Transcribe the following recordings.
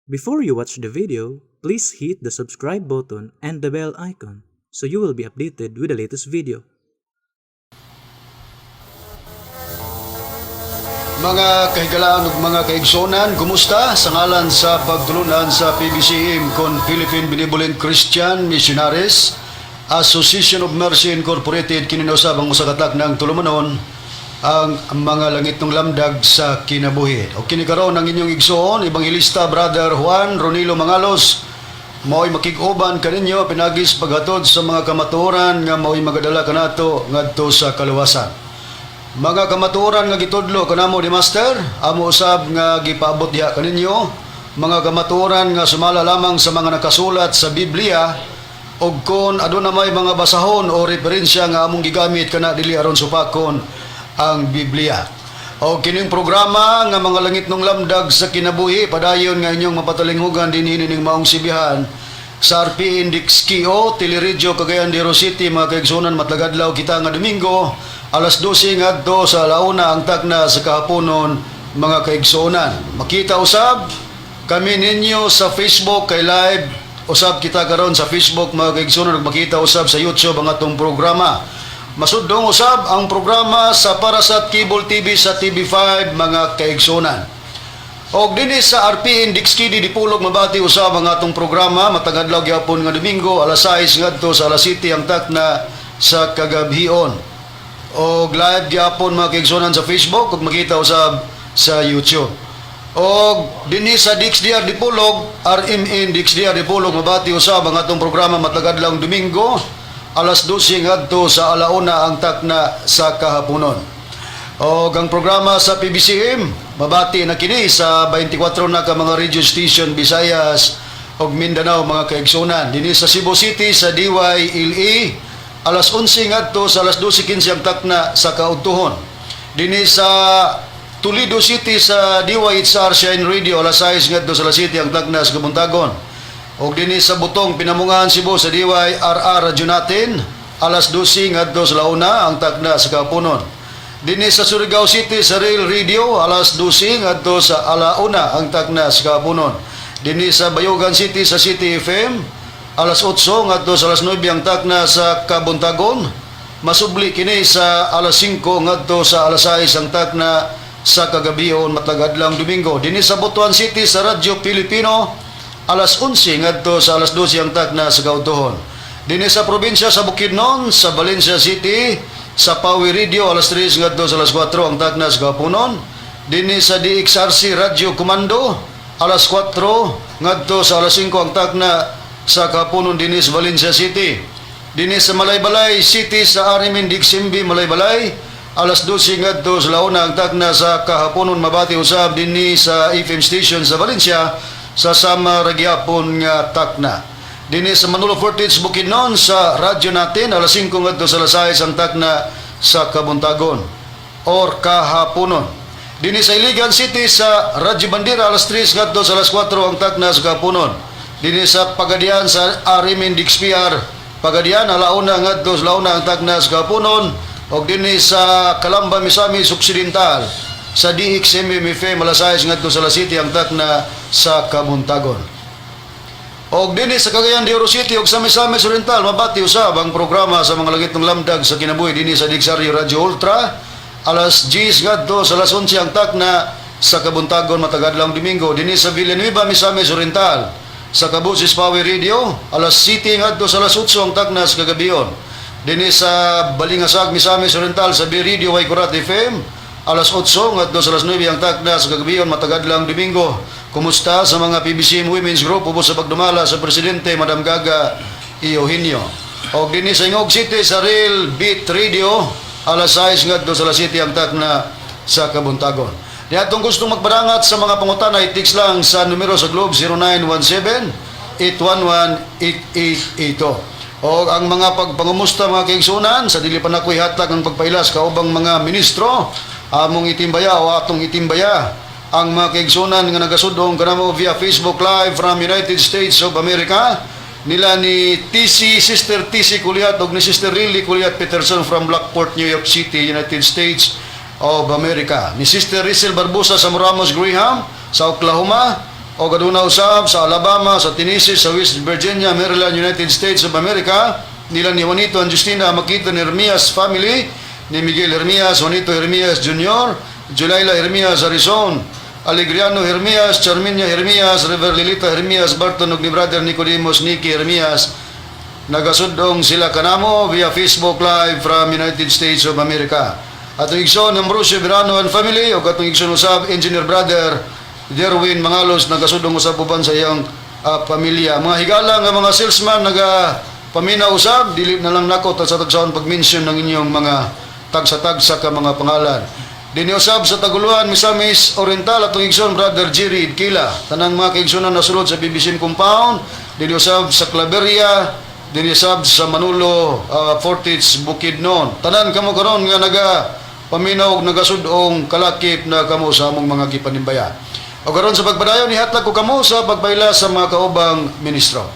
Before you watch the video, please hit the subscribe button and the bell icon so you will be updated with the latest video. Mga kahigalaan ug mga kaigsunan, kumusta? Sa ngalan sa pagtulunan sa PBCM kon Philippine Benevolent Christian Missionaries Association of Mercy Incorporated, kini usab ang usa ka ng tulumanon, ang mga langitnong lamdag sa kinabuhi. O kini karon ang inyong igsoon, Ebanghelista Brother Juan Ronilo Mangalos, mao'y makig-uban kaninyo pinagis paghatod sa mga kamatuoran nga mao'y magadala kanato ngadto sa kaluwasan. Mga kamatuoran nga gitudlo kanamo ni Master, amo usab nga gipaabot diha kaninyo, mga kamatuoran nga sumala lamang sa mga nakasulat sa Biblia, ug kon aduna may mga basahon o referensya nga among gigamit kana dili aron supakon ang Biblia. O kining programa nga mga langitnong lamdag sa kinabuhi, padayon nga inyong mapatalinghugan dinhi ning maong sibihan sa RPN Dixkio, Teleradyo Cagayan de Oro City, mga kaigsunan, matag adlaw kita nga Domingo, alas 12 ngadto sa alauna ang takna sa kahaponon, mga kaigsunan. Makita usab kami ninyo sa Facebook kay live usab kita karon sa Facebook, mga kaigsunan, ug makita usab sa YouTube ang atong programa. Masudong usab ang programa sa Parasat Cable TV sa TV5, mga kaigsunan. Og dinhi sa RPN Dixkidi Dipolog, mabati usab ang atong programa matag adlaw gyapon nga Domingo, alas 6 ngadto sa alas 7 ang takna sa kagabhion. Og live gyapon, mga kaigsunan, sa Facebook ug makita usab sa YouTube. Og dinhi sa DXDR Dipolog, RMN DXDR Dipolog, mabati usab ang atong programa matag adlaw Domingo, alas 12 ngadto sa alauna ang takna sa kahaponon. O ang programa sa PBCM, mabati na kini sa 24 na ka mga radio station Visayas ug Mindanao, mga kaigsunan. Dinhi sa Cebu City sa DYLE, alas 11 ngadto sa alas 12:15 ang takna sa kaudtuhon. Dinhi sa Toledo City sa DYHR Shine Radio, alas 6 ngadto sa alas 7 ang takna sa kabuntagon. Og dinhi sa Butong, Pinamungahan, Cebu sa DYRR Radyo Natin, alas 12 ngadto sa launa ang takna sa kahaponon. Dinhi sa Surigao City sa Rail Radio, alas 12 ngadto sa alauna ang takna sa kahaponon. Dinhi sa Bayugan City sa City FM, alas 8 ngadto sa alas 9 ang takna sa kabuntagon. Masubli kini sa alas 5 ngadto sa alas 6 ang takna sa kagabhion matag adlawng Domingo. Dinhi sa Butuan City sa Radyo Pilipino, alas 11 ngadto sa alas 12 ang takna sa kaudtuhon. Dinhi sa probinsya sa Bukidnon, sa Valencia City, sa Pawi Radio, alas 3 ngadto sa alas 4 ang takna sa kahaponon. Dinhi sa DXRC Radio Comando, alas 4 ngadto sa alas 5 ang takna sa kahaponon dinhi sa Valencia City. Dinhi sa Malaybalay City sa RMN DXMB Malaybalay, alas 12 ngadto sa launa ang takna sa kahaponon. Mabati usab dinhi sa FM station sa Valencia sa sama ra gyapon nga takna. Dinhi sa Manolo Fortich, Bukidnon sa radyo natin, alas 5 ngadto sa alas 6 ang takna sa kabuntagon or kahaponon. Dinhi sa Iligan City sa Radyo Bandera, alas 3 ngadto sa alas 4 ang takna sa kahaponon. Dinhi sa Pagadian sa RMN DXPR Pagadian, alauna ngadto sa launa ang takna sa kahaponon, ug dinhi sa Calamba, Misamis Occidental sa DXMM FM, alas 6 ngadto sa alas 7 ang takna sa kabuntagon. Og dinhi sa Cagayan de Oro City ug sa Misamis Oriental, mabati usab ang programa sa mga langitnong lamdag sa kinabuhi dinhi sa Dixario Radio Ultra, alas 10 ngadto sa alas 11 ang takna sa kabuntagon matag adlawng Domingo. Dinhi sa Villanueva, Misamis Oriental sa Kabusis Power Radio, alas 7 ngadto sa alas 8 ang takna sa kagabion. Dinhi sa Balingasag, Misamis Oriental sa B Radio Waikurat FM, alas 8 ngadto sa alas 9 ang takna sa kagabion matag adlawng Domingo. Kumusta sa mga PBCM Women's Group ubos sa pagdumala sa Presidente Madam Gaga Eugenio. Og dinhi sa Gingoog City sa Real Beat Radio, alas 6 ngadto sa alas 7 ang takna sa kabuntagon. Di atong gustong magpadangat sa mga pangutana, i-text lang sa numero sa Globe 0917 811 8882. O ang mga pagpangumusta, mga kaigsunan, sa dili pa nakoy hatag ang pagpailas kaubang mga ministro, among itimbaya o atong itimbaya ang mga kaigsunan nga nagasudong kanamo via Facebook Live from United States of America nila ni TC, Sister TC Kuliat ug ni Sister Riley Kuliat Peterson from Lockport, New York City, United States of America. Ni Sister Rizel Barbosa sa Moramos Graham sa Oklahoma. O aduna usab sa Alabama, sa Tennessee, sa West Virginia, Maryland, United States of America, nila ni Juanito and Justina Makita ni Hermias family, ni Miguel Hermias, Juanito Hermias Jr., Julayla Hermias Arizon, Alegriano Hermias, Charminia Hermias, River Lilita Hermias, Barton ug ni Brother Nicodemus Nicky Hermias. Nagasudong sila kanamo via Facebook Live from United States of America. Atong igsoon Ambrosio Verano and family ug atong igsoon usab Engineer Brother Derwin Mangalos nagasudong usab uban sa iyang pamilya. Mga higala nga mga salesman naga paminaw usab, dili na lang nako sa tagsaon pag-mention ng inyong mga tagsa-tagsa ka mga pangalan. Dinhi usab sa Taguluan, Misamis Oriental, atong igsoon Brother Jerry Idkila. Tanang mga kaigsunan na sulod sa PBCM compound, dinhi usab sa Claveria, dinhi usab sa Manolo, Fortich, Bukidnon. Tanan kamo karon nga naga paminaw og nagasud-ong, kalakip na kamo sa among mga gipanimbaya. O karon sa pagpadayon, ihatag ko kamo sa pagpaila sa mga kaubang ministro.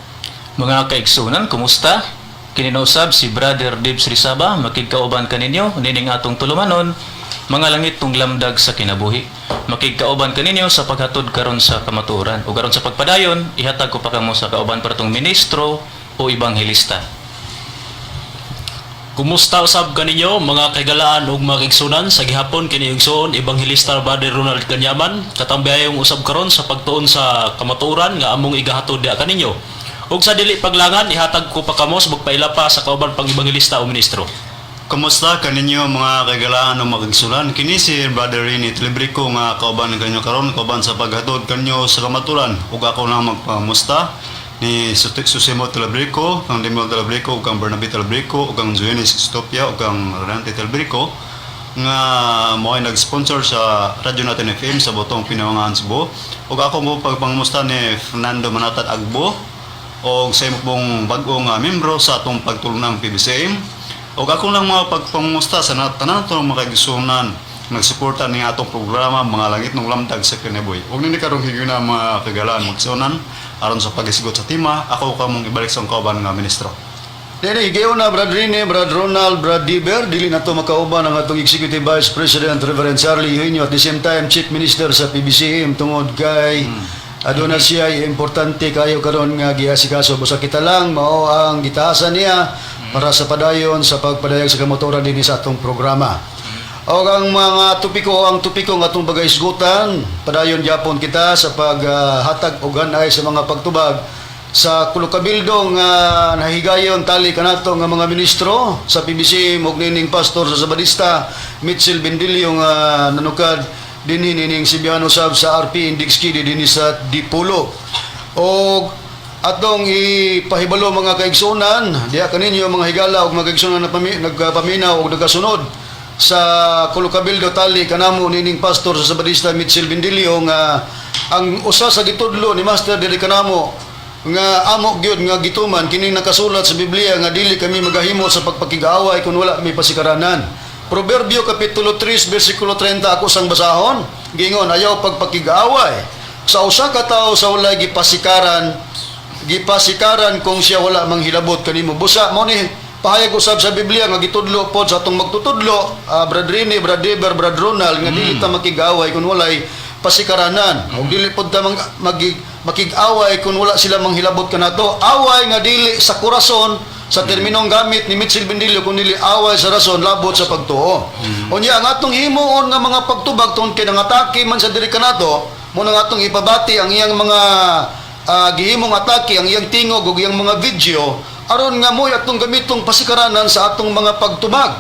Mga kaigsunan, kumusta? Kini usab si Brother Dibs Rizaba, makigkauban kaninyo nining atong tulumanon, Mga Langitnong Lamdag sa Kinabuhi. Makigkauban kaninyo sa paghatod karon sa kamatuoran. O karon sa pagpadayon, ihatag ko pa kamo sa kauban partong ministro o ebanghelista. Kumusta usab kaninyo, mga kahigalaan ug mga kaigsunan? Sa gihapon kini igsoon Ebanghelista Brother Ronald Ganyaman, katambihayong usab karon sa pagtuon sa kamatuoran nga among igahatod diha kaninyo. Ug sa dili paglangan, ihatag ko pa kamo sa magpaila pa sa kauban pang ebanghelista o ministro. Kumusta kaninyo, mga kaigalaan o mga kaigsunan? Kini si Brother Rini Tilibrico nga kauban kanyo karon, kauban sa paghatod kanyo sa kamaturan. Ug ako na magpangamusta ni Susimo Tilibrico, kang Lemuel Tilibrico, ug kang Bernabe Tilibrico, ug kang Joenis Stopia, ug kang Renante Tilibrico nga mo ay nag-sponsor sa Radyo Natin FM sa Botong Pinawangan, Cebu. Ug ako mo pagpangamusta ni Fernando Manatad Agbo o sa imo pong bag-o nga membro sa atong pagtulunang PBCM. O ako lang mga pagpangusta sa tanan atong mga kaigsunan nagsuporta ning atong programa Mga Langitnong Lamdag sa Kinabuhi. Ug nini karong higayuna, mga kagalaan, magsunan, aron sa paghisgot sa tema, ako kamong ibalik sa kauban nga ministro. Dili, higayon na, Brad Rene, Brad Ronald, Brad Diber, dili na to makauban ang atong Executive Vice President Reverend Charlie Eugenio, at the same time Chief Minister sa PBCM, tungod kay aduna siya importante kayo karon nga giasikaso. Busa kita lang mao ang gitahasan niya para sa padayon sa pagpadayag sa kamatuoran dinhi sa atong programa. O ang mga topiko, ang topiko nga atong pagahisgutan, padayon gyapon kita sa paghatag og hanay sa mga pagtubag sa Kulukabildo nga nahigayon tali kanato nga mga ministro sa PBC ug nining pastor sa Sabadista Mitchell Bendilio nga nanukad dinhi nining Sibiano sab sa RP Index Kidi dinhi sa Dipolog. Og atong ipahibalo, mga kaigsunan, diha kaninyo, mga higala ug mga kaigsunan na nagpaminaw og nagasunod sa Kulukabildo tali kanamo nining pastor sa Sabadista Mitchell Bendilio, nga ang usa sa gitudlo ni Master diri kanamo nga amo gyud nga gituman kining nakasulat sa Biblia nga dili kami magahimo sa pagpakig-away kung wala may pasikaranan. Proverbio kapitulo 3 bersikulo 30, ako sang basahon, gingon, "Ayaw pagpakig-away sa usa ka tawo sa walay gipasikaran, gipasikaran kung siya wala manghilabot kanimo." Busa mo ni pahayag usab sa Biblia nga gitudlo pod sa atong magtutudlo, Brad Rene, Brad Deber, Brad Ronald, nga dili ta makig-away kung walay pasikaranan. Og dili pod ta makig-away kung wala sila manghilabot kanato. Away nga dili sa kurason sa terminong gamit ni Mitchell Bendilio, kung dili away sa rason labot sa pagtuo. Unya ang atong himuon nga mga pagtubag tungod kay nangatake man sa diri kanato, mo nang atong ipabati ang iyang mga gihimong atake, ang iyang tingog ug iyang mga video aron nga mo'y atong gamitong pasikaranan sa atong mga pagtubag.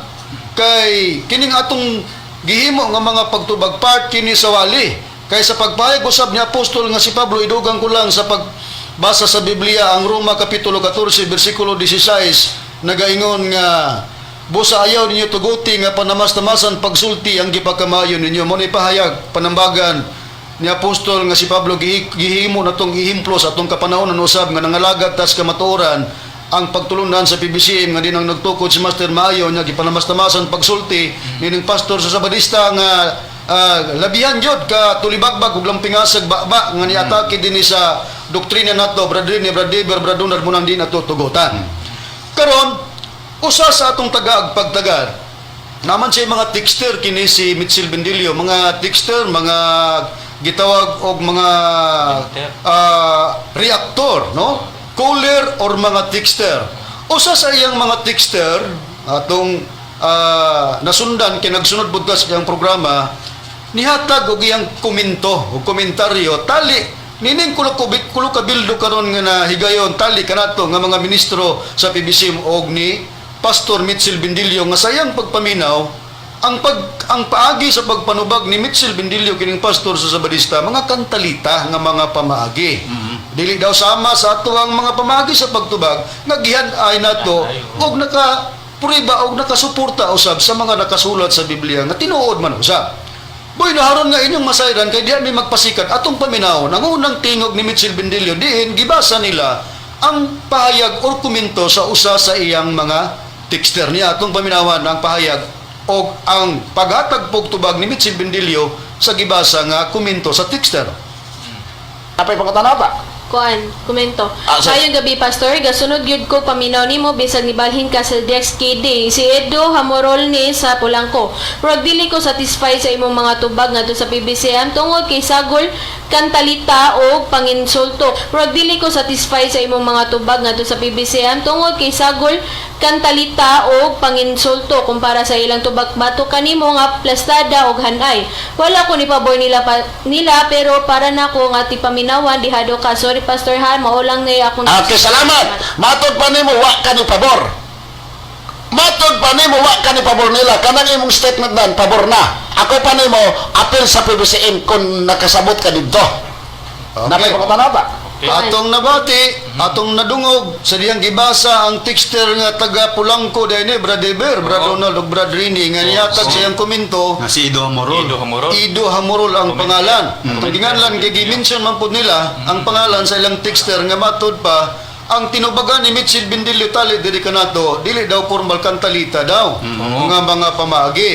Kay kining atong gihimo nga mga pagtubag, part kini sa wali. Kay sa pagpahayag usab ni apostol nga si Pablo, idugang ko lang sa pagbasa sa Biblia ang Roma kapitulo 14 bersikulo 16, nagaingon nga, "Busa ayaw ninyo tuguti nga panamas-tamasan pagsulti ang gipakamayo ninyo." Mo ni pahayag panambagan ni apostol nga si Pablo, gihimo na tong ihimplo sa atong kapanahon usab nga nangalagad tas kamatuoran ang pagtulunan sa PBCM, nga din ang nagtukod si Master Maayo nya gipanamas-tamasan pagsulti nining pastor sa Sabadista nga labihan jud ka tulibagbag ug lampingasag baba nga niatake dinhi sa doktrina nato, Brad Rene, Brad Deber, Brad Donald, mo nang di nato tugutan. Karon usa sa atong tagaag pagtagad naman siya mga texter kini si Mitchell Bendilio, mga texter, mga gitawag og mga reactor, no? Caller or mga texter. Usa sa iyang mga texter atong nasundan kay nagsunod pud ta sa iyang programa, nihatag og iyang komento o komentaryo tali nining kulo kulo kabildo karon nga nahigayon tali kanato nga mga ministro sa PBCM og ni Pastor Mitchell Bendillo nga sa iyang pagpaminaw ang paagi sa pagpanubag ni Mitchell Bendillo kining pastor sa Sabadista mga kantalita nga mga pamaagi. Dili daw sama sa ato ang mga pamaagi sa pagtubag nga gihan-ay nato og naka prueba og nakasuporta usab sa mga nakasulat sa Biblia nga tinuod man usab. Boy, naharon nga inyong masayran kay diha may magpasikat atong paminaw ang unang tingog ni Mitchell Bendillo diin gibasa nila ang pahayag or komento sa usa sa iyang mga texter niya. Atong paminawan ang pahayag o ang paghatag pugtubag ni Mitchell Bendillo sa gibasa nga komento sa texter. Apay pangutana ba? Kuan, komento. Ah, sir. Maayong gabi, Pastor. Gasunod gyud ko paminaw nimo bisag nibalhin ka sa DXKD. Si Edo Hamorol ni sa Pulangko. Murag dili ko satisfied sa imong mga tubag ngadto sa PBCM tungod kay sagol kantalita og panginsulto. Murag dili ko satisfied sa imong mga tubag ngadto sa PBCM tungod kay sagol kantalita og panginsulto kumpara sa ilang tubag bato kanimo nga plastada og hanay. Wala ko ni pabor nila pa, nila pero para nako nga tipaminawan dihado ka. Sorry, Pastor, ha, mao lang na akong Okay, salamat. Matod pa nimo wa ka ni pabor. Matod pa nimo wa ka ni pabor nila. Kanang imong statement dan pabor na. Ako pa nimo apel sa PBCM kung nakasabot ka didto. Okay. Napay pangutana ba? Atong nabati, atong nadungog sa diyang gibasa ang texter nga taga Pulangko dahil ni Brad Eber, Brad Ronald ug Brad Rini nga nihatag sa iyang komento. Nga si Ido Amorol. Ido Hamorol. Ido Hamurol ang pangalan. Atong ginganlan kay gi-mention man pud nila ang pangalan sa ilang texter nga matud pa ang tinubagan ni Mitchell Bendillo tali diri kanato dili daw formal, kantalita daw nga mga pamaagi.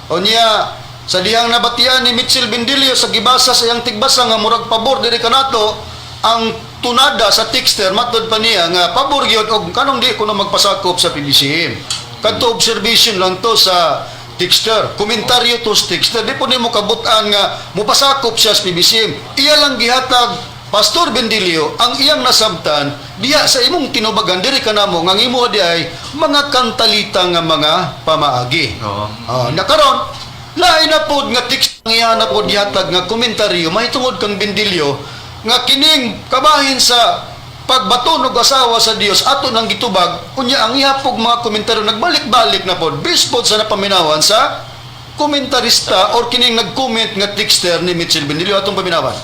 Unya sa dihang nabatian ni Mitchell Bendillo sa gibasa sa iyang tigbasa nga murag pabor diri kanato ang tunada sa texter, matod pa niya nga pabor gyud og kanong di ko na magpasakop sa PBCM. Kadto observation lang to sa texter. Komentaryo to sa texter. Di po nimo kabutan nga mupasakop siya sa PBCM. Iya lang gihatag Pastor Bendilio ang iyang nasabtan diya sa imong tinubagan diri kanamo nga ang imo di ay mga kantalita nga mga pamaagi. Oo. Ah, nakaron lain na pod nga text ang iya na pod gihatag nga komentaryo mahitungod kang Bendilio nga kining kabahin sa pagbaton og asawa sa Dios ato nang gitubag. Unya ang iya pog mga komentaryo nagbalik-balik na pod based pod sa napaminawan sa komentarista or kining nag-comment nga texter ni Mitchell Bendilio. Atong paminawan.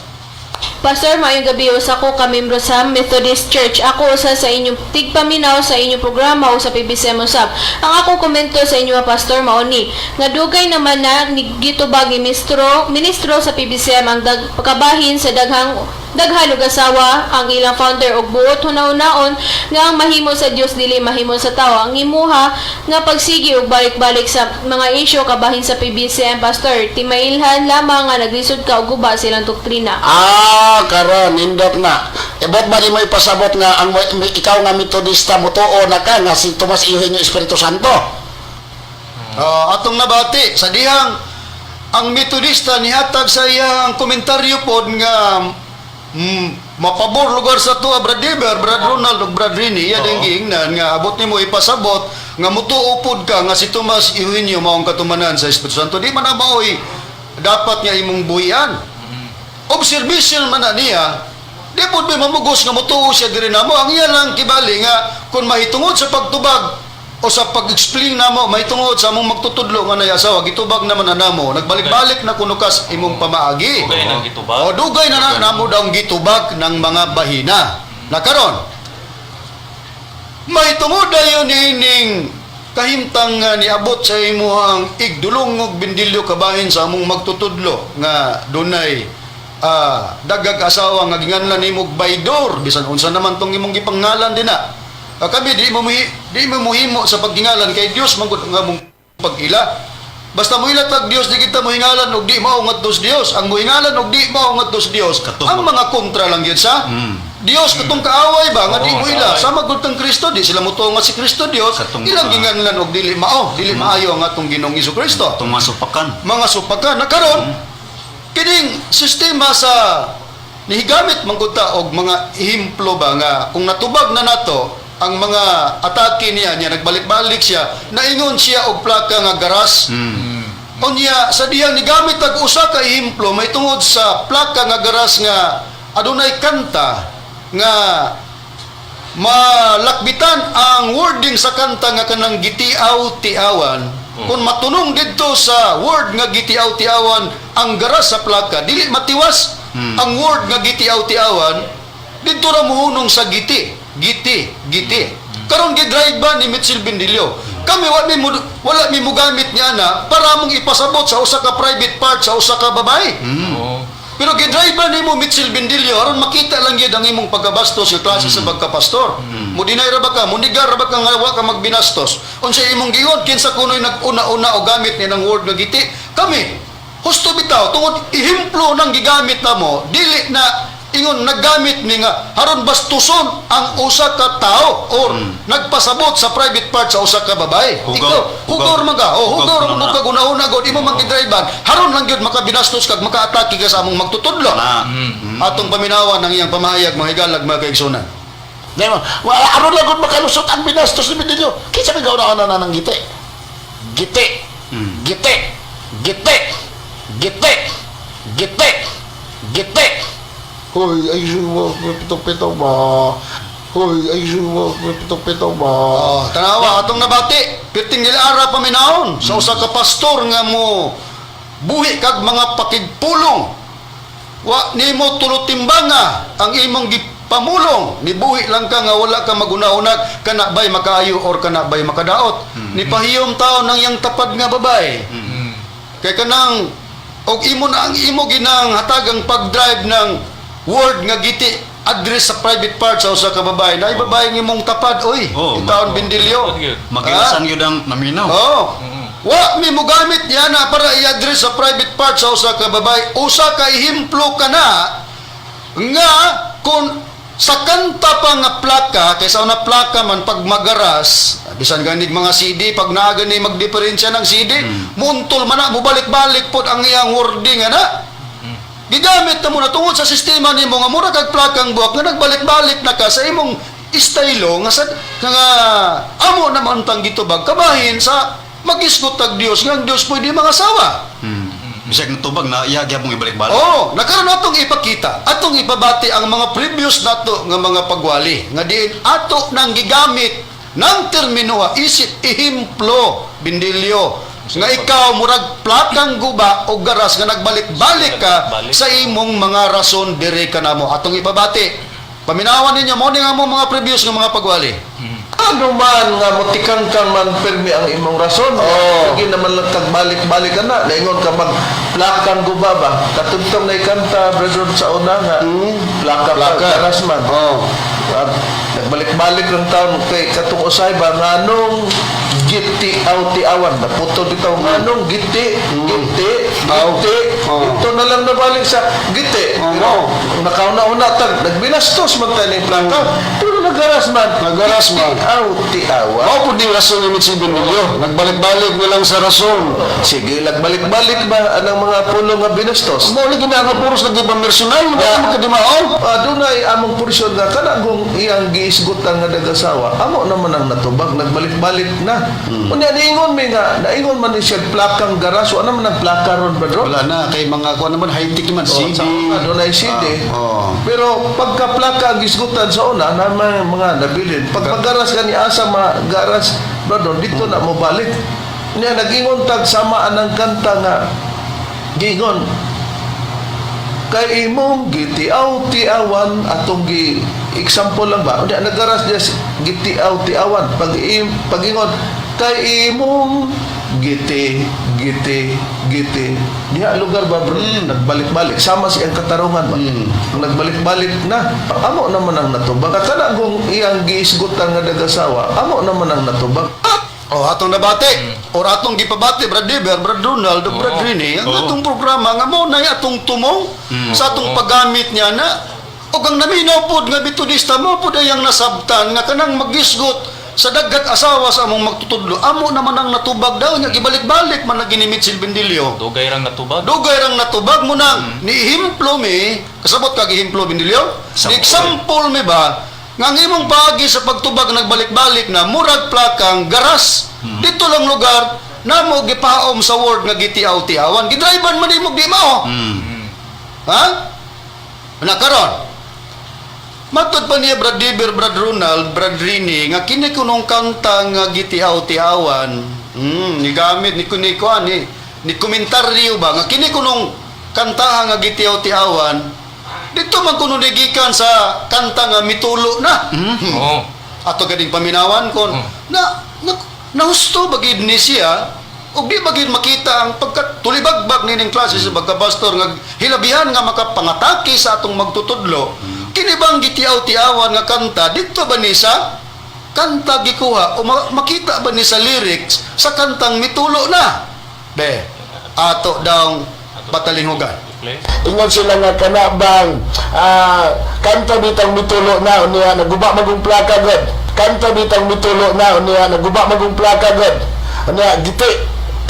Pastor, maayong gabi. Usa ko ka membro sa Methodist Church. Ako usa sa inyong tigpaminaw sa inyong programa o sa PBCM usab. Ang akong komento sa inyo, Pastor, mao ni nga dugay naman na ni gitubag ni ministro sa PBCM ang pagkabahin sa daghang daghan og asawa ang ilang founder og buot hunahunaon nga ang mahimo sa Dios dili mahimo sa tawo. Ang imuha nga pagsigi og balik-balik sa mga isyu kabahin sa PBCM, Pastor, timailhan lamang nga naglisod ka og guba silang doktrina. Ah, karon nindot na. E ba't ba di mo ipasabot nga ang ikaw nga Metodista motuo na ka nga si Tomas Eugenio Espiritu Santo? Ah, atong nabati sa dihang ang Metodista nihatag sa iyang komentaryo pod nga mapabor lugar sa tuwa Brad Deber, Brad Ronald ug Brad Rini iya ding giingnan nga abot nimo ipasabot nga mutuo pod ka nga si Tomas Eugenio maong katumanan sa Espiritu Santo. Di man na maoy dapat nga imong buhian. Observation man na niya, di pod may mamugos nga mutuo siya diri namo. Ang iya lang kibali nga kung mahitungod sa pagtubag o sa pag-explain namo mahitungod sa among magtutudlo nga nay asawa, gitubag naman na namo, nagbalik-balik na kuno kas imong pamaagi. Dugay nang gitubag. O dugay na na namo daw gitubag ng mga bahina na karon mahitungod dayon niining kahimtang nga niabot sa imuhang igdulong og bindilyo kabahin sa among magtutudlo nga dunay dagag asawa nga ginganlan nimo og baydor, bisan unsa naman tong imong gipangalan dinha. Kami di mo muhimo sa paggingalan kay Dios man gud ang among pag-ila. Basta moila tag Dios, di kita mohingalan og di mao ngadto sa Dios. Ang mohingalan og di mao ngadto sa Dios, Katong- ang mga kontra lang gyud sa Dios, katong kaaway ba nga di Oo, mo ila kaaway. sama gud kang Kristo, di sila motuo nga si Kristo Dios, Katong ilang mga- ginganlan og dili maayo ang atong Ginoong Kristo Itong mga supakan. mga supakan na karon. Kining sistema sa nihigamit man gud ta og mga ehemplo ba nga kung natubag na nato ang mga atake niya niya, nagbalik-balik siya, naingon siya og plaka nga garas. Unya sa diyang nigamit og usa ka ehemplo may tungod sa plaka nga garas nga adunay kanta nga malakbitan ang wording sa kanta nga kanang "Gitiaw tiawan". Kung matunong didto sa word nga "Gitiaw tiawan" ang garas sa plaka, dili matiwas ang word nga "Gitiaw tiawan", didto ra muhunong sa "giti giti giti". Karon gidrive ba ni Mitchell Bendillo, kami wala mi mugamit niya na para mong ipasabot sa usa ka private part sa usa ka babae. Pero gidriver nimo, Mitchell Bendillo, aron makita lang gyud ang imong pagkabastos nga klase sa pagkapastor. Mo deny ra ba ka, mo negar ra ba ka nga wa ka magbinastos? Unsa imong giingon, kinsa kunoy nag-una-una o gamit ni ng word nga "giti"? Kami, husto bitaw tungod ehemplo nang gigamit namo, dili na ingon naggamit mi nga haron bastuson ang usa ka tao or nagpasabot sa private part sa usa ka babae. Hugaw. Ikaw, hugaw man ka. Oh, Hugaw hugaw man na. ka guna-una gud imo man gidriban. Haron lang gyud makabinastos kag makaatake ka sa among magtutudlo. Na. Atong paminawan ang iyang pamahayag, mga higalag, mga kaigsunan. Di mo, wala aron lang gud makalusot ang binastos ni Bendillo. Kinsa may gauna na ng "giti"? Giti. Giti. Giti. Giti. Giti. Giti. Hoy, ay pito-pito ba? Hoy, ay pito-pito ba? Oh, tanawa atong nabati. Pirting gilara paminawon sa usa ka pastor nga mo buhi kag mga pakigpulong. Wa nimo tulo timbanga ang imong gipamulong. Nibuhi lang ka nga wala ka maguna-unag kana bay makaayo or kana bay makadaot. Nipahiyom taon ng iyang tapad nga babae. Kay kanang og imo na ang imo ginang hatagang pag-drive ng word nga "giti" address sa private part sa usa ka babae. Naay babae ng imong tapad oy. Oh, Taon Bendillo. Gyud. Magilasan gyud ang naminaw. Oh. Wa mi mogamit niya na para i-address sa private part sa usa ka babae. Usa ka ehemplo ka na nga kung sa kanta pa nga plaka, kaysa una plaka man pag magaras, bisan ganig mga CD, pag naa gani magdiferensya ng CD, muntol man na, mubalik-balik pod ang iyang wording ana. Gigamit na mo na tungod sa sistema nimo nga mura kag plakang buwak nga nagbalik-balik na ka sa imong estilo nga sa nga amo naman tang gitubag kabahin sa magisgot tag Dios nga ang Dios pwede mga asawa. Bisag natubag na iya gyapon ibalik-balik. Oh, nakaron atong ipakita, atong ipabati ang mga previous nato nga mga pagwali nga diin ato nang gigamit ng termino isip ehemplo, Bindilyo, nga ikaw murag plakang guba o garas nga nagbalik-balik ka Balik. sa imong mga rason diri kanamo atong ipabati. Paminawan ninyo mo ni nga mo mga previous nga mga pagwali. Ano man nga motikang kang man pirmi ang imong rason. Oo. Sige naman lang kag balik-balik ka na. Naingon ka mag plakang guba ba? Katugtong na ikanta, brother, sa una nga. Plaka, Plaka. plaka. Garas man. Oh. At nagbalik-balik lang taon kay katong usay ba nganong "giti aw tiawan", naputol bitaw, nganong "giti giti Aw. giti". Oo. Ito na lang nabalik sa "giti". Oo. Pero nakauna-una tag nagbinastos man tayo ng plaka, pero nagaras man. Nagaras man. "Giti aw tiawan". Mao pud ni rason ni Mitzi Bendillo. Nagbalik-balik na lang sa rason. Sige, nagbalik-balik ba anang mga pulo nga binastos? Mao lagi na nga puros lagi pa personal, mo yeah. Makadimaon. Adunay among porsyon nga kana kung iyang giisgutan nga nagasawa, amo naman ang natubag, nagbalik-balik na. Unya niingon mi nga naingon man ni siya plakang garas, wa naman ang plaka ron ba bro? Wala na kay mga kuan naman, high-tech naman Oh, CD. sa una, dunay CD. Ah, oh. Pero pagka plaka ang gisgutan sa una, na mga nabilin. Pag magaras ka ni asa magaras, bro, dito na mo balik. Nya nagingon tag sama anang kanta nga gingon kay imong gitiaw tiawan, atong gi example lang ba, unya nagaras diya "gitiaw tiawan", pag pagingon kay imong "giti giti giti" diha lugar ba bro, nagbalik-balik sama siyang katarungan ba. Nagbalik-balik na, amo naman ang natubag kana kung iyang giisgutan nga nagasawa, amo naman ang natubag. Oh, atong nabati or atong gipabati, Brad Deber, Brad Ronald, Brad Rene, ang atong programa nga mo na atong tumong sa atong paggamit niya na ug ang naminaw pod nga Metodista mo pod ay ang nasabtan nga kanang magisgot. Sa daghang asawa sa among magtutudlo, amo naman ang natubag daw nya, gibalik-balik man na gini Mitchell Bendilio. Dugay rang natubag. Dugay rang natubag mo nang niihimplo mi, kasabot ka gihimplo, Bendilio? Sample. Ni example mi ba nga ang imong paagi sa pagtubag nagbalik-balik na murag plakang garas dito lang lugar namo gipaom sa word nga gitiaw-tiawan, gidrivean man nimo di mao. Ha? Na karon, matod pa niya, Brad Diber, Brad Ronald, Brad Rini, nga kini kunong kanta nga gitiaw-tiawan, ni gamit ni kuniko ani ni komentaryo ba nga kini kunong kantaha nga gitiaw-tiawan dito man kuno gikan sa kanta nga mitulo na. Oo. Ato gading paminawan kon na, na nahusto ba gid ni siya ug di ba gid makita ang pagkatulibagbag nining klase sa pagkapastor nga hilabihan nga makapangatake sa atong magtutudlo? Kini bang gitiaw-tiawan nga kanta dito ba ni sa kanta gikuha o makita ba ni sa lyrics sa kantang mitulo na? Be, ato daw patalinghugan. Play. Ingon sila nga kana bang kanta bitang mitulo na, unya naguba magong plaka god. Kanta bitang mitulo na, unya naguba magong plaka god. Unya giti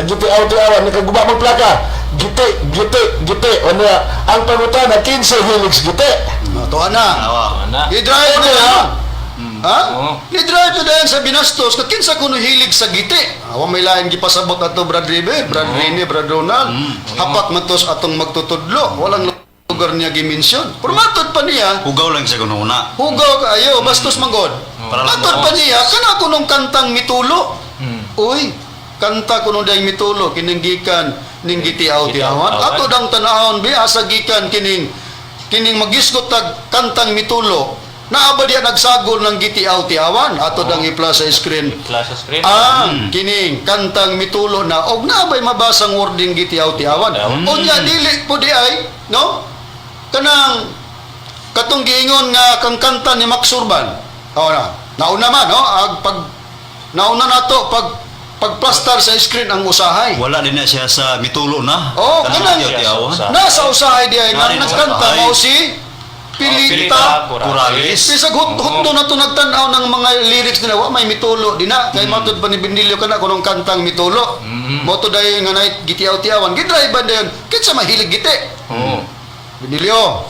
giti auto awan nakaguba mag plaka. Giti giti giti, unya ang pangutana, kinsa hilig sa giti? Ato na. Awa. Ana. I-drive na yan. Ha? Oo. Ni-drive na dayon sa binastos ka kinsa kuno hilig sa giti. Awa may lain gipasabot ato, Brad Ribe, Brad Rene, Brad Ronald. Hapak man tos atong magtutudlo. Walang lugar niya gi-mention. Pero matod pa niya, Hugaw lang siya kuno una. hugaw kaayo, bastos manggod. Para lang Matod mo. pa niya, kana kunong kantang mitulo. Uy, kanta kuno dayang mitulo kining gikan ning gitiaw tiawan. Ato dang tanahon bi asa gikan kining kining magisgot tag kantang mitulo. Naa ba diya nagsagol ng gitiaw tiawan? Ato dang ipla sa screen. Class sa screen. Ang kining kantang mitulo na og naa bay mabasang wording gitiaw tiawan. Unya dili po di ay, no? Kanang katong giingon nga kang kanta ni Max Urban. O na. Nauna man, no? Ag pag nauna nato pag pagplastar sa screen ang usahay. Wala din na siya sa mitulo na. Oh, kanang- tiyaw-tiyawan. Nasa usahay di ay nga Nari sa nagkanta usahay. mao si Pilita Corrales. Bisag hutdo na to nagtan-aw ng mga lyrics nila, wa may mitulo di na. Kay matud pa ni Bendilio kana kunong kantang mitulo. Mo to dayon nga nay gitiaw-tiawan. Gidrive dayon kinsa mahilig giti. Oo. Bendilio.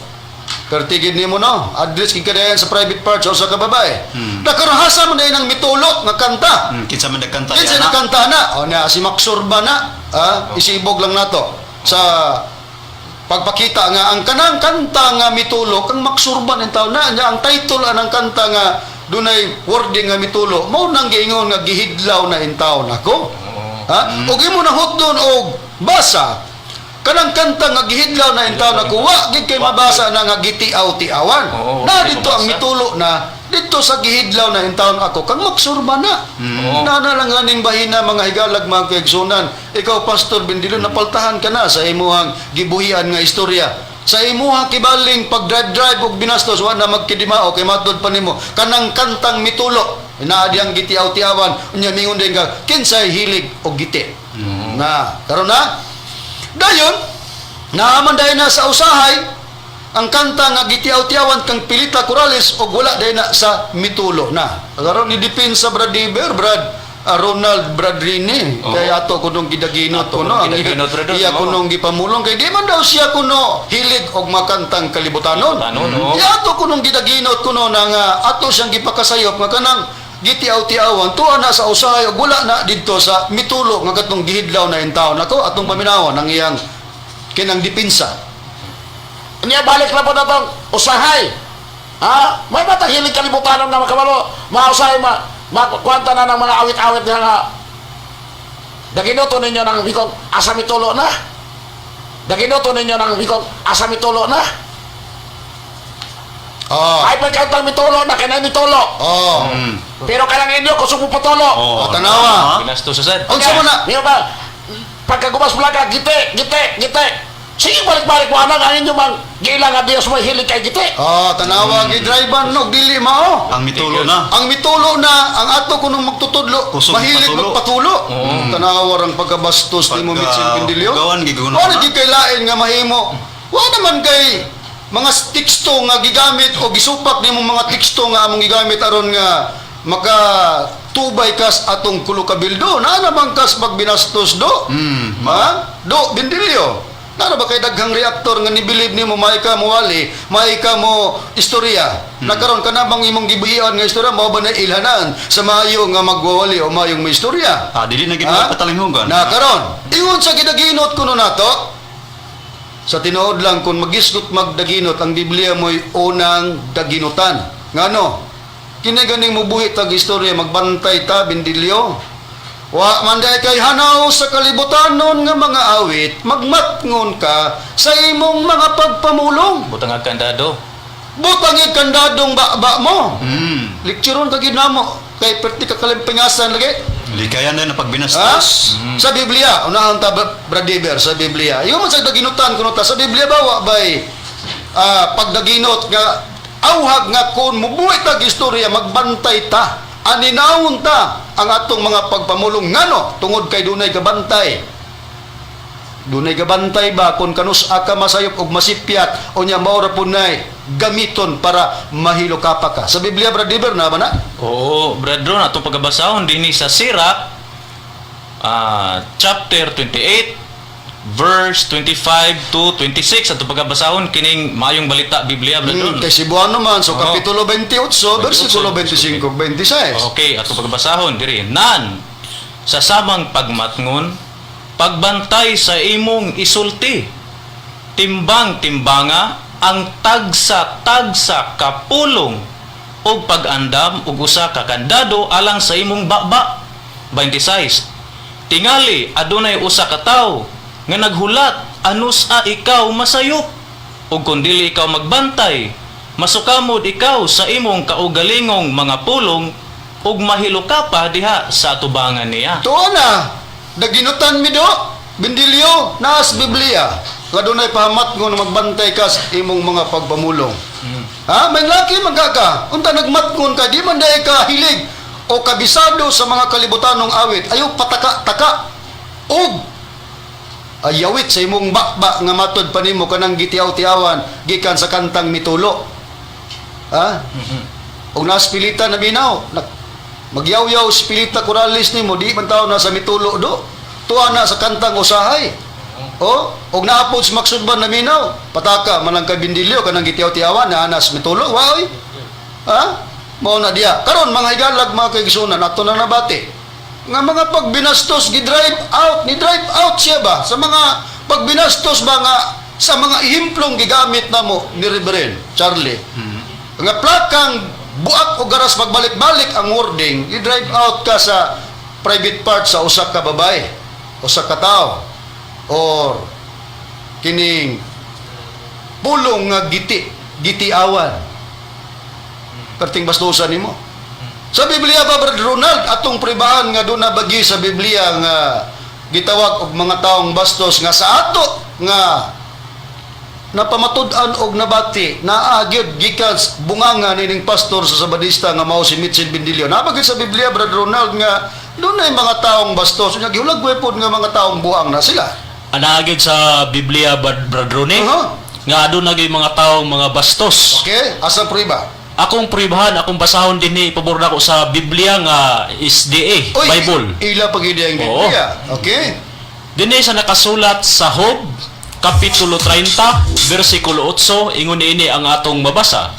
Pertigid nimo no. Address gid ka dayon sa private parts o sa kababae. Nakarahasa man dayon ang mitulo nga kanta. Kinsa man nagkanta Kinsa yan, nagkanta na? O na si Maxurba na, isibog lang nato sa pagpakita nga ang kanang kanta nga mitulo kang Maxurban in taon na niya ang title anang kanta nga dunay wording nga mitulo mao nang giingon nga gihidlaw na in taon ako. Ha? Og imo na hutdon og basa kanang kanta nga gihidlaw na in taon ako, wa gid kay mabasa na nga gitiaw-tiawan. Oo, Na wa gid dito ang mabasa. mitulo na dito sa gihidlaw na in taon ako kang Maxurba na. Oo. Na na lang aning bahina, mga higalag, mga kaigsunan. Ikaw, Pastor Bendilio, napaltahan ka na sa imuhang gibuhian nga istorya. Sa imuha kibaling pag drive-drive og binastos, wa na magkidimao kay matod pa nimo kanang kantang mitulo naa diyang gitiaw-tiawan, unya mingon din ka kinsay hilig og giti. Na karon na dayon naaman dayon na sa usahay ang kanta nga gitiaw-tiawan kang Pilita Corrales og wala dayon na sa mitulo na. Karon ni depend sa Brad Diber, Brad Ronald, Brad Rini. Oo. Kay ato kunong gidaginot Ato kuno kunong ang gidaginot, Brad, iya oo. kunong gipamulong kay di man daw siya kuno hilig og makantang kalibutanon. Kalibutanon, oo. Di ato kunong gidaginot kuno na nga ato siyang gipakasayop nga kanang gitiaw-tiawan tuwa na sa usahay ug wala na didto sa mitulo nga katong gihidlaw na intawon ako. Atong paminawon ang iyang kinang dipinsa. Niya balik na po na tong usahay. Ha? May batang hilig kalibutanon nga makabalo, mausahay ma makuwanta na ng mga awit-awit niya nga daginuto ninyo ng bikong asa mitulo na. Daginuto ninyo ng bikong asa mitulo na. Oh. Ay pagkantang mitulo na kanay mitulo. Oh. Pero kanang inyo kusog mo patulo. Oh, Oh, tanawa. Binastos sad. Unsa man na? Di ba? Pagkagumas plaga, giti, giti, giti. Sige, balik-balik mo anang ang inyo mang gila nga Diyos mo hilig kay giti. Oh, tanawa, gidriban no dili mao. Ang mitulo na. Ang mitulo na ang ato kunong magtutudlo, Kusog mahilig magpatulo. magpatulo. Tanawa rang pagkabastos ni mo Pagka- Mitchell Bendilio. hugawan, giguno Wala na. di kay lain nga mahimo. Wa naman kay mga teksto nga gigamit o gisupak nimo mga teksto nga among gigamit aron nga Maka tubay kas atong kulukabildo, naa naman kas magbinastos do. Ha? Do, Bindilyo. Naa ba kay daghang reaktor nga nibilib nimo may ka mo wali, may ka mo istorya? Nakaron ka na bang imong gibuhian nga istorya mao ba na ilhanan sa maayo nga magwawali o maayong may istorya? Ah, dili na gid Ha? patalinhugan. Na karon, ingon sa gidaginot kuno nato, sa tinuod lang kung magisgot magdaginot ang Biblia mo'y unang daginutan. Ngano? Kini ganing mubuhi tag istorya magbantay ta, Bindilyo. Wa man day kay hanaw sa kalibutan nun nga mga awit, magmatngon ka sa imong mga pagpamulong. Butang ang kandado. Butang kandadong ba mo. Lekturon ka gid namo kay perti ka kalimpingasan lagi. Likayan na Ha? pagbinastos. Sa Biblia, unahan ta, Brad Dever, sa Biblia. Yung man sa daginutan kuno ta sa Biblia ba wa bay pagdaginot nga auhag nga kun mubuhi tag istorya magbantay ta, aninawon ta ang atong mga pagpamulong, ngano tungod kay dunay gabantay. Dunay gabantay ba kung kanus ka masayop og masipyat o nya mao ra pud nay gamiton para mahilo ka pa ka. Sa Biblia, Brad Dever, na ba na? Oo, Brad Ron, atong pagabasahon dinhi sa Sirach chapter 28 verse 25 to 26, atong pagabasahon kining Maayong Balita Biblia, Brad Ron. Kay Cebuano man, so Oo. Kapitulo 28, versikulo 25 26. Okay, atong pagbasahon diri. Nan sa samang pagmatngon, pagbantay sa imong isulti. Timbang timbanga ang tagsa-tagsa kapulong og pag-andam og usa ka kandado alang sa imong baba. 26. Tingali adunay usa ka tawo nga naghulat anus a ikaw masayop, ug kun dili ikaw magbantay, masukamod ikaw sa imong kaugalingong mga pulong ug mahilo ka pa diha sa atubangan niya. Tuo na, daginutan mi do, Bindilyo, naas Biblia. Nga dunay pahamat ngo na magbantay ka sa imong mga pagpamulong. Ha? May laki man ka ka. Unta nagmatngon ka, di man dahil ka hilig o kabisado sa mga kalibutanong awit. Ayaw pataka-taka. Og ayawit sa imong bakba nga matod pa nimo kanang gitiaw-tiawan gikan sa kantang Mitulo. Ha? Og naas pilita na binaw, magyawyaw si Pilita Corrales nimo, di man tao na sa Mitulo do. Tuwa na sa kantang Usahay. O, og naapod sa magsudban na minaw, pataka man lang kay Bindilyo kanang gitiaw-tiawan na anas Mitulo, wa oy. Ha? Mao na diya. Karon mga higalag, mga kaigsunan, ato na nabati nga mga pagbinastos gi-drive out, ni drive out siya ba sa mga pagbinastos ba nga sa mga ihimplong gigamit namo ni Reverend Charlie. Nga plakang buak o garas pagbalik-balik ang wording, i-drive out ka sa private part sa usa ka babae, usa ka tawo, or kining pulong nga giti, gitiawan. Perting bastusan nimo. Sa Biblia ba, Brother Ronald, atong pribahan nga doon na bagi sa Biblia nga gitawag og mga taong bastos nga sa ato nga napamatud-an og nabati naa gyud gikan bunganga nining pastor sa Sabadista nga mao si Mitchell Bindilio. Naa gyud sa Biblia, Brother Ronald, nga dunay mga taong bastos nya gihulagway pod nga mga taong buang na sila? Ana gyud sa Biblia, Brad Ronnie, nga aduna gyud mga taong mga bastos. Okay, asa prueba? Akong pribahan, akong basahon dinhi, pabor nako sa Biblia nga SDA, Oy, Bible. Ila pag ang Oo. Biblia. Okay? Dinhi sa nakasulat sa Job, Kapitulo 30, versikulo 8, ingon niini ang atong mabasa.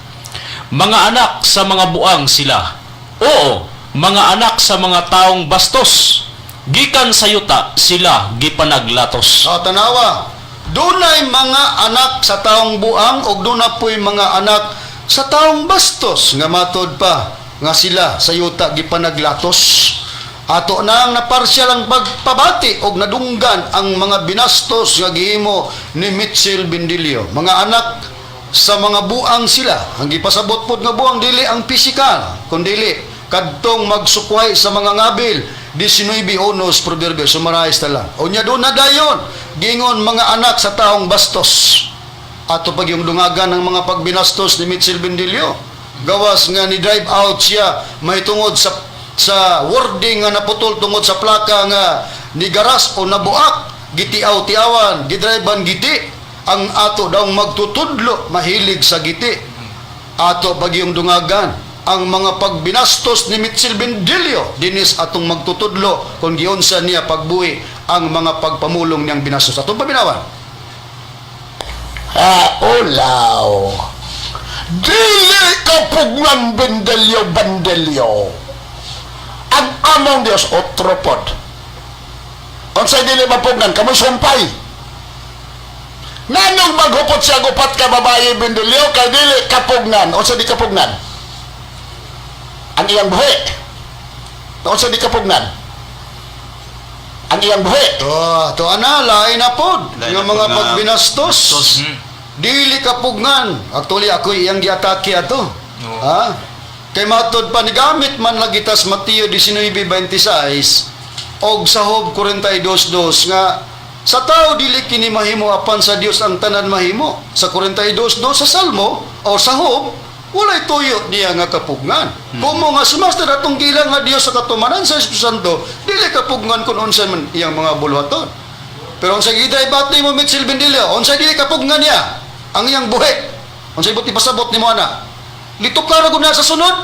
Mga anak sa mga buang sila. Oo, mga anak sa mga taong bastos. Gikan sa yuta sila gipanaglatos. Sa tanawa, dunay mga anak sa taong buang og duna po'y mga anak sa taong bastos nga matod pa nga sila sa yuta gipanaglatos. Ato nang naparsyal ang pagpabati og nadunggan ang mga binastos nga gihimo ni Mitchell Bindilio. Mga anak sa mga buang sila. Ang gipasabot pod nga buang dili ang pisikal, kundili kadtong magsukway sa mga ngabil. 19:1 Proverbio, summarize ta lang. Unya doon na dayon, gingon mga anak sa taong bastos. Ato pag yung dungagan ng mga pagbinastos ni Mitchell Bindilio. Gawas nga ni drive out siya mahitungod sa wording nga naputol tungod sa plaka nga ni garas o nabuak, gitiaw-tiawan, gidrivean giti. Ang ato daw magtutudlo mahilig sa giti. Ato pag yung dungagan. Ang mga pagbinastos ni Mitchell Bendilio dinis atong magtutudlo kung giunsa niya pagbuhi ang mga pagpamulong niyang binastos. Atong paminawan. Ah, ulaw. Dili ka pugnan, Bendelyo, Bandelyo. Ang among Dios, otro pod. Unsay dili mapugnan, kamoy sumpay. Nganong maghupot siya upat ka babae, Bendelyo, kay dili kapugnan. Unsa di kapugnan? Ang iyang buhi. Unsa di kapugnan? Ang iyang buhi. To, to ana, lain na pod Lain nga na pod mga nga pagbinastos. bastos. Dili kapugnan. Actually, ako iyang giatake ato. Oo. Ha? Kay matod pa nigamit man lagi tas Mateo 19:26 og sa Job 42:2 nga sa tao dili kini mahimo, apan sa Dios ang tanan mahimo. Sa 42:2 sa Salmo o sa Job, walay tuyo niya nga kapugnan. Kumo nga si Master atong gilang nga Dios sa katumanan sa Espiritu Santo, dili kapugnan kun unsa man iyang mga buluhaton. Pero unsa giday bat nimo, Mitchell Bendilio, unsa dili kapugnan niya ang iyang buhi? Unsay buot ipasabot nimo ana? Litok ka ra gud na sa sunod.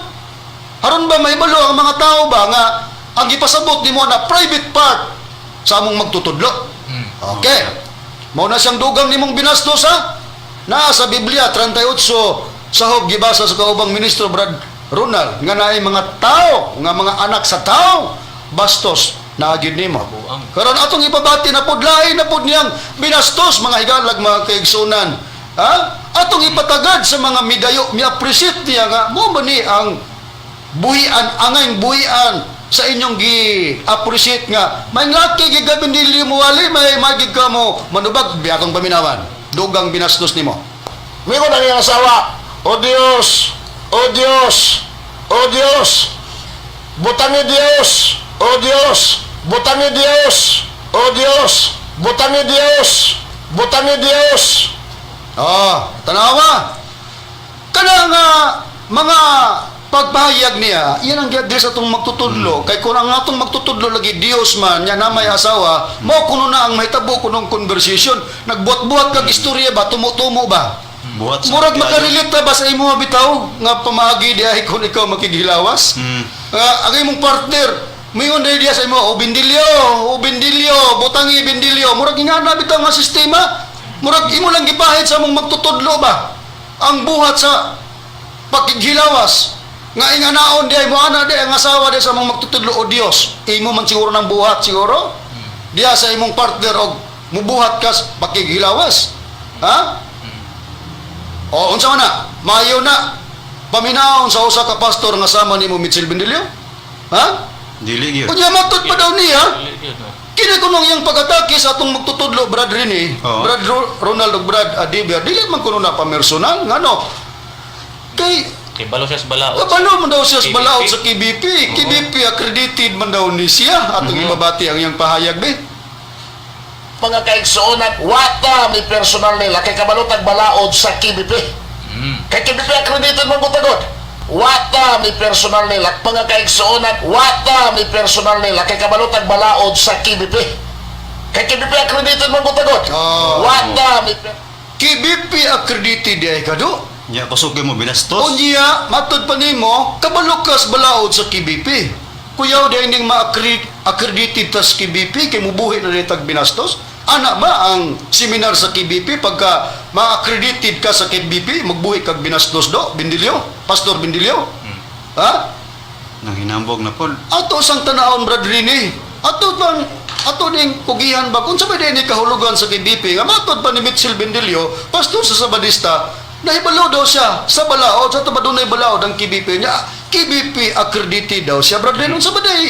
Haron ba mahibalo ang mga tao ba nga ang gipasabot nimo na private part sa among magtutudlo? Okay. Mao na siyang dugang nimong binastos, ha? Naa sa Biblia 38 sa Job, gibasa sa kaubang ministro Brad Ronald nga naay mga tao nga mga anak sa tao bastos na gyud nimo. Buang. Karon atong ipabati na pud, lain na pud niyang binastos, mga higalag, mga kaigsunan. Ha? Atong ipatagad sa mga midayo, mi-appreciate niya nga mo ba ni ang buhian, angay buhian sa inyong gi-appreciate nga may laki gigabi dili mo wali may magig ka mo manubag biyakong paminawan dugang binastos nimo. Mingon ang iyang asawa, "O Dios, O Dios, O Dios, butangi Dios, O Dios, butangi Dios, O Dios, butangi Dios, butangi Dios." Oh, tanawa. Kana nga mga pagpahayag niya, iyan ang gi-address atong magtutudlo. Kay kung ang atong magtutudlo lagi Dios man, niya na may asawa, mo kuno na ang mahitabo kunong conversation. Nagbuhat-buhat kag istorya ba, tumo-tumo ba? Buhat sa Murag kaayo. makarelate ta ba sa imo bitaw nga pamaagi di ay kung ikaw makighilawas? Ang imong partner, mayon dahil diya sa imo, "O Bindilyo, o Bindilyo, butangi Bindilyo." Murag ingana bitaw nga sistema. Murag imo lang gipahid sa among magtutudlo ba ang buhat sa pakighilawas. Nga inganaon di ay mo ana di ang asawa di sa among magtutudlo, "O Dios." Imo man siguro ng buhat siguro. Diya sa imong partner og mubuhat kas pakighilawas. Ha? O unsa man na? Maayo na. Paminaon sa usa ka pastor nga sama nimo, Mitchell Bendilio? Ha? Dili gyud. Unya matod pa daw niya, Dili gyud, no? kini kunong iyang pag-atake sa atong magtutudlo, Brad Rene, Oo. Brad Ronald ug Brad Adibia, dili man kuno na pamersonal ngano? Kay Kay balo siya sa balaod. kabalo man daw siya sa KBP. balaod sa KBP. KBP accredited man daw ni siya. Atong ibabati ang iyang pahayag be. Mga kaigsuonan, wata may personal nila kay kabalutag balaod sa KBP. Kay KBP accredited mong butagod. Wata may personal nila, mga kaigsuonan, wata may personal nila kay kabalutag balaod sa KBP. Kay KBP accredited mong butagod. Oh. Wata may KBP accredited di ay kado. Nya kusog kay mo binastos. Unya, matod pa nimo, kabalo ka sa balaod sa KBP. Kuyaw di ning ma-accredited tas KBP kay mubuhi na ditag binastos. Ana ba ang seminar sa KBP, pagka ma-accredited ka sa KBP, magbuhi kag binastos do, Bindilyo? Pastor Bindilyo? Ha? Nang hinambog na pod. Ato sang tanawon, Brad Rini. Ato bang ato ning kugihan ba kung sa ba ni kahulugan sa KBP nga matod pa ni Mitchell Bendilio, pastor sa Sabadista, nahibalo daw siya sa balaod sa dunay balaod ang KBP niya. KBP accredited daw siya, Brad Rini. Unsa ba day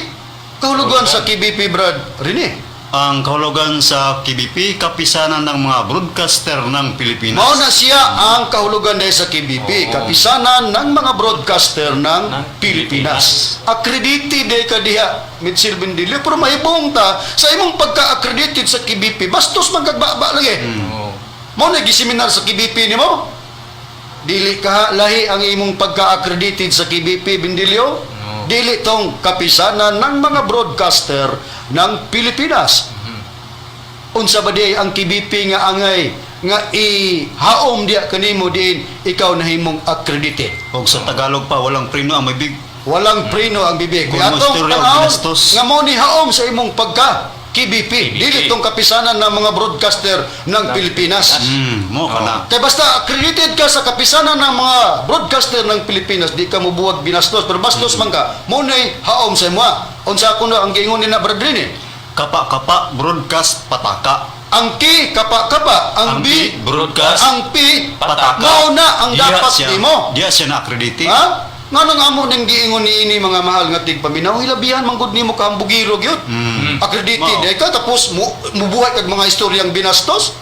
kahulugan sa KBP, Brad Rini? Ang kahulugan sa KBP, Kapisanan ng mga Broadcaster ng Pilipinas. Mao na siya ang kahulugan dahil sa KBP, Oo. Kapisanan ng mga Broadcaster ng Ng Pilipinas. Accredited day ka diha, Mitchell Bendilio, pero mahibong ta sa imong pagka-accredited sa KBP, bastos man kag baba lagi. Oo. Mao na giseminar sa KBP nimo? Dili ka lahi ang imong pagka-accredited sa KBP, Bendilio. No. Dili tong Kapisanan ng mga Broadcaster ng Pilipinas. Unsa ba di ang KBP nga angay nga ihaom diya kanimo diin ikaw nahimong accredited. Og sa Tagalog pa, walang preno ang bibig. Walang preno ang bibig. Kung Atong masturya og tan-awon binastos. nga mao ni haom sa imong pagka KBP. Dili tong kapisanan ng mga broadcaster ng Pilipinas. Mo kana. Kay basta accredited ka sa kapisanan ng mga broadcaster ng Pilipinas, di ka mobuwag binastos, pero bastos man ka, mao nay haom sa imo. Unsa ako na ang giingon ni na Brad Rini? Kapa-kapa, broadcast, pataka. Ang K kapa-kapa, ang Ang B B, broadcast, ang P pataka. Mao na ang Diha dapat siya- nimo. Diha siya na accredited. Ha? Nganong amo ning giingon niini, mga mahal nga tigpaminaw, hilabihan man gud nimo ka ambugiro gyud. Accredited Mao. eh ka, tapos mubuhay kag mga istoryang binastos.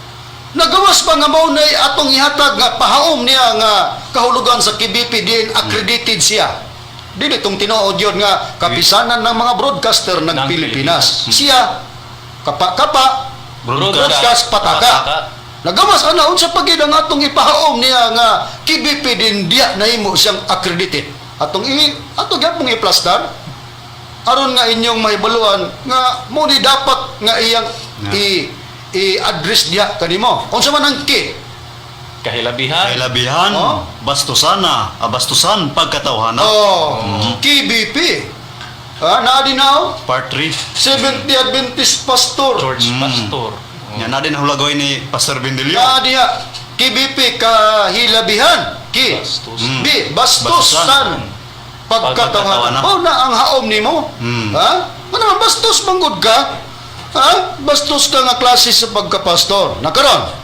Nagawas pa nga mao nay atong ihatag nga pahaom niya nga kahulugan sa KBP diin accredited siya. Dili tong tinuod yun nga kapisanan ng mga broadcaster ng Ng Pilipinas. Siya kapa-kapa, broadcast, pataka. Nagawas ana, unsa pa gid ang atong ipahaom niya nga KBP din diya nahimo siyang accredited? Atong i ato gyapon iplastar aron nga inyong mahibaluan nga mo ni dapat nga iyang i i-address diya kanimo. Unsa man ang K? Kahilabihan. Kailabihan, Oh. bastosana, abastosan, pagkatawhana. Oh, KBP. Ah, naa din now Part 3. Seventh Day Adventist Pastor. Church pastor. Yan na din hulagoy ni Pastor Bindilio. Naa diha KBP kahilabihan. K. Bastos. B. Bastusan. Bastusan. Pagkatawanan. Pagkatawanan. Mao na ang haom nimo. Ha? Ano man bastos manggod ka? Ha? Bastos ka nga klase sa pagkapastor. Nakaron.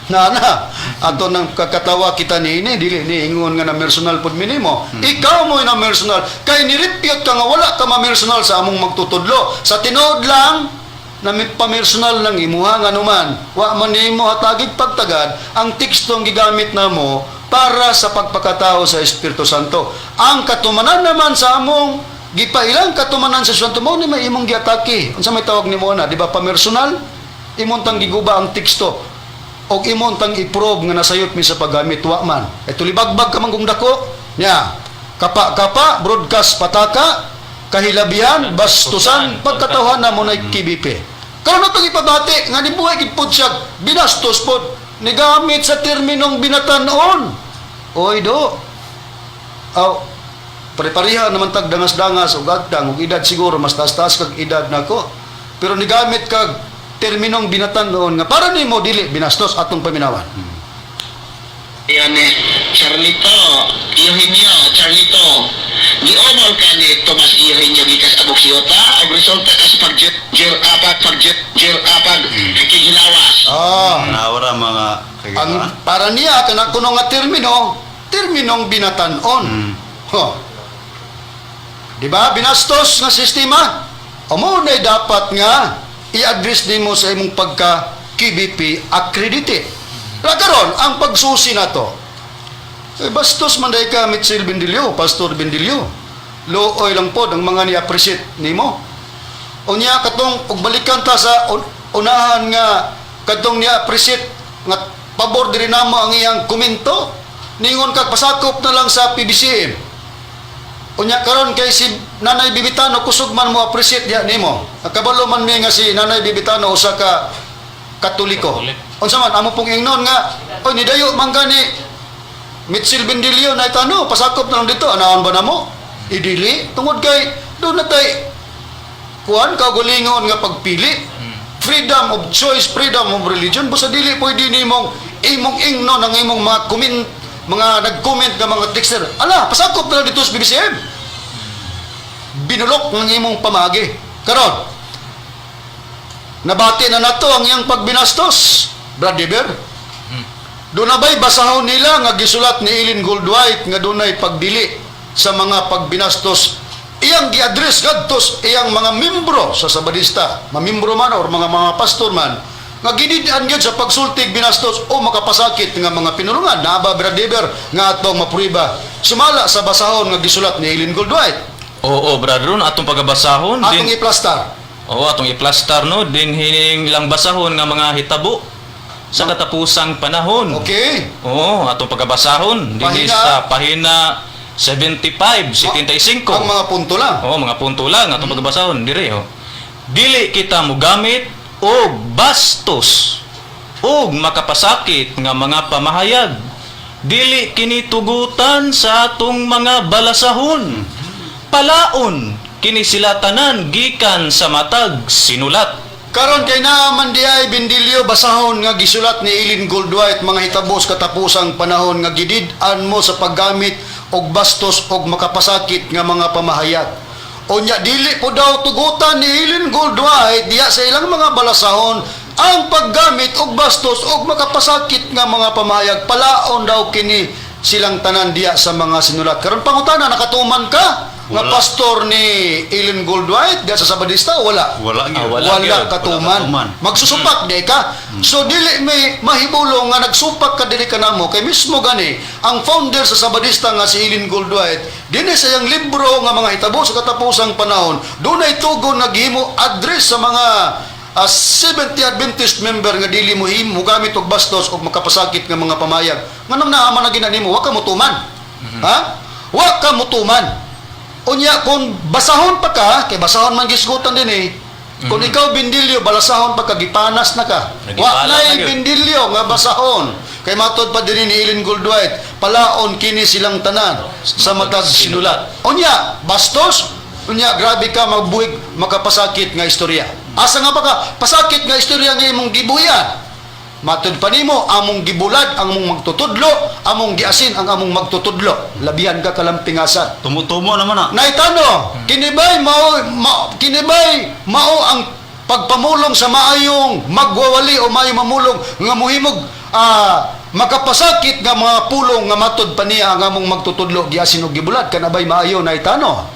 Na na ato nang kakatawa kita niini, dili ni ingon nga na personal pud minimo. Ikaw mo na personal kay nirepute ka nga wala ka ma-personal sa among magtutudlo. Sa tinuod lang na may pamersonal ng imuha, nga anuman wa man nimo hatagig pagtagad ang tekstong gigamit namo para sa pagpakatao sa Espiritu Santo. Ang katumanan naman sa among gipailang katumanan sa Santo, mo ni may imong giatake. Unsa may tawag nimo na, di ba, pamersonal? Imong tang giguba ang teksto og imong tang i-prove nga nasayop mi sa paggamit, wa man. E tulibagbag ka man kung dako nya. Kapa-kapa, broadcast, pataka, kahilabihan, bastusan, pagkatawhan na mo na KBP. Karon atong ipabati nga nibuhay gid pod siya binastos pod, nigamit sa terminong binatan-on. Oy do. Aw, pare-pareha naman tag dangas-dangas ug agtang ug edad, siguro mas taas-taas kag edad nako. Pero nigamit kag terminong binatan-on nga para nimo dili binastos, atong paminawan. Yan eh, Charlito, Eugenio, Charlito. Giomol ka ni Tomas Eugenio gikas abok siyota, ang resulta ka sa pag-jer apag, pag-jer apag, kikihilawas. Ah, Nawara mga ang kaibigan. para niya kana kuno nga termino, terminong binatan-on. Ho. Di ba? Binastos nga sistema. Amo na dapat nga i-address nimo sa imong pagka KBP accredited. Karon ang pagsusi nato. Eh, bastos man day ka, Mitchell Bendilio, Pastor Bendilio. Looy lang pod ang mga ni-appreciate nimo. Unya katong ug balikan ta sa unahan nga katong niya appreciate nga pabor diri namo ang iyang komento. Ningon kag pasakop na lang sa PBCM. Unya karon kay si Nanay Bibitano kusog man mo appreciate diha nimo. Kabalo man mi nga si Nanay Bibitano usa ka Katoliko. Katolik. Unsa man amo pong ingnon nga oy nidayo man gani Mitchell Bendilio na itano, pasakop na lang dito, anaon ba namo? Idili tungod kay doon na tay kuan kaugalingon nga pagpili. Freedom of choice, freedom of religion, basta dili pwede nimong imong ingnon ang imong mga comment, mga nag-comment nga mga texter. Ala, pasakop na lang dito sa BBCM. Binulok ng imong pamagi. Karon, nabati na nato ang iyang pagbinastos, Brad Deber. Doon na ba'y basahon nila nga gisulat ni Ellen Goldwhite nga dunay pagdili sa mga pagbinastos iyang gi-address kadtos iyang mga membro sa Sabadista, mamimbro man or mga pastor man, nga gidid-an gyud sa pagsultig binastos o makapasakit nga mga pinulungan? Naa ba, Brad Deber, nga atong maprueba sumala sa basahon nga gisulat ni Ellen Goldwhite? Oo, Brother Ron, atong pagabasahon Atong din. iplastar. Oo, atong iplastar no din hining ilang basahon nga mga hitabo sa katapusang panahon. Okay. Oo, atong pagabasahon dinhi Pahina. sa pahina 75, 75. Ang mga punto lang. Oo, mga punto lang atong pagabasahon dire oh. Dili kita mogamit og bastos. ug makapasakit nga mga pamahayag. Dili kini tugutan sa atong mga balasahon. Palaon kini sila tanan gikan sa matag sinulat. Karon kay naa man diay, Bindilyo, basahon nga gisulat ni Ellen Goldwhite, mga hitabos katapusang panahon nga gidid-an mo sa paggamit og bastos og makapasakit nga mga pamahayag. Unya dili po daw tugutan ni Ellen Goldwhite diya sa ilang mga balasahon ang paggamit og bastos og makapasakit nga mga pamahayag. Palaon daw kini silang tanan diya sa mga sinulat. Karon pangutana, nakatuman ka nga Wala. Pastor ni Ellen Goldwhite diya sa Sabadista o wala? Wala gyud. Ah, wala Wala, gyud. katuman. Wala katuman. Magsusupak di ka. So dili may mahibulong nga nagsupak ka dili ka namo kay mismo gani ang founder sa Sabadista nga si Ellen Goldwhite dinhi sa iyang libro nga mga hitabo sa katapusang panahon, dunay tugon nga gihimo address sa mga 70 Adventist member nga dili mo himo gamit og bastos og makapasakit nga mga pamayag. Nganong naa man na gina nimo, wa ka motuman? Ha? Wa ka motuman. Unya kung basahon pa ka, kay basahon man gisgutan din eh. Kung ikaw, Bindilyo, balasahon pa ka, gipanas na ka. Wa Nagipala na'y na gyud. Bindilyo nga basahon. Kay matod pa din ni Ellen Goldwhite, palaon kini silang tanan sa matag sinulat. Unya, bastos, unya grabe ka magbuhig makapasakit nga istorya. Asa nga ba ka pasakit nga istorya nga imong gibuyan? Matud pa nimo among gibulad ang among magtutudlo, among giasin ang among magtutudlo. Labihan ka kalampingasan. Tumutumo naman na. Naitano, kinibay mao ang pagpamulong sa maayong magwawali o maayong mamulong nga muhimog makapasakit nga mga pulong nga matod pa niya ang among magtutudlo, giasin og gibulad, kanabay maayo, naitano?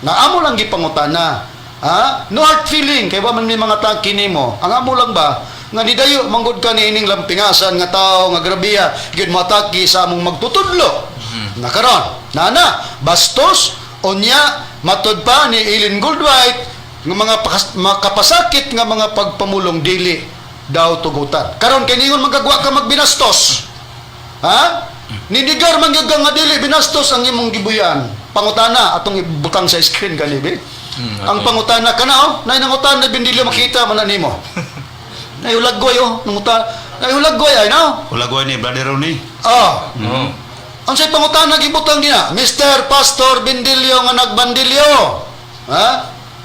Na amo lang gipangutana. Ha? No hard feeling kay wa man may mga tagi nimo. Ang amo lang ba nga nidayo manggod ka niining lampingasan nga tao nga grabiya gyud moatake sa among magtutudlo. Na karon, nana, bastos, unya matod pa ni Ellen Goldwhite nga mga makapasakit nga mga pagpamulong dili daw tugutan. Karon kay ningon magagwa ka magbinastos. Ha? Ninigar man gyud ka nga dili binastos ang imong gibuyan. Pangutana atong ibutang sa screen gani be. Ang pangutana kana oh, nay nangutana na Bindilyo, makita man na nimo. Nay hulaggoy oh, nanguta. Nay hulaggoy ay no. Ulagway ni Brother Ronnie. Oh. Oo. Ang say pangutana gibutang niya, Mr. Pastor Bindilyo nga nagbandilyo. Ha?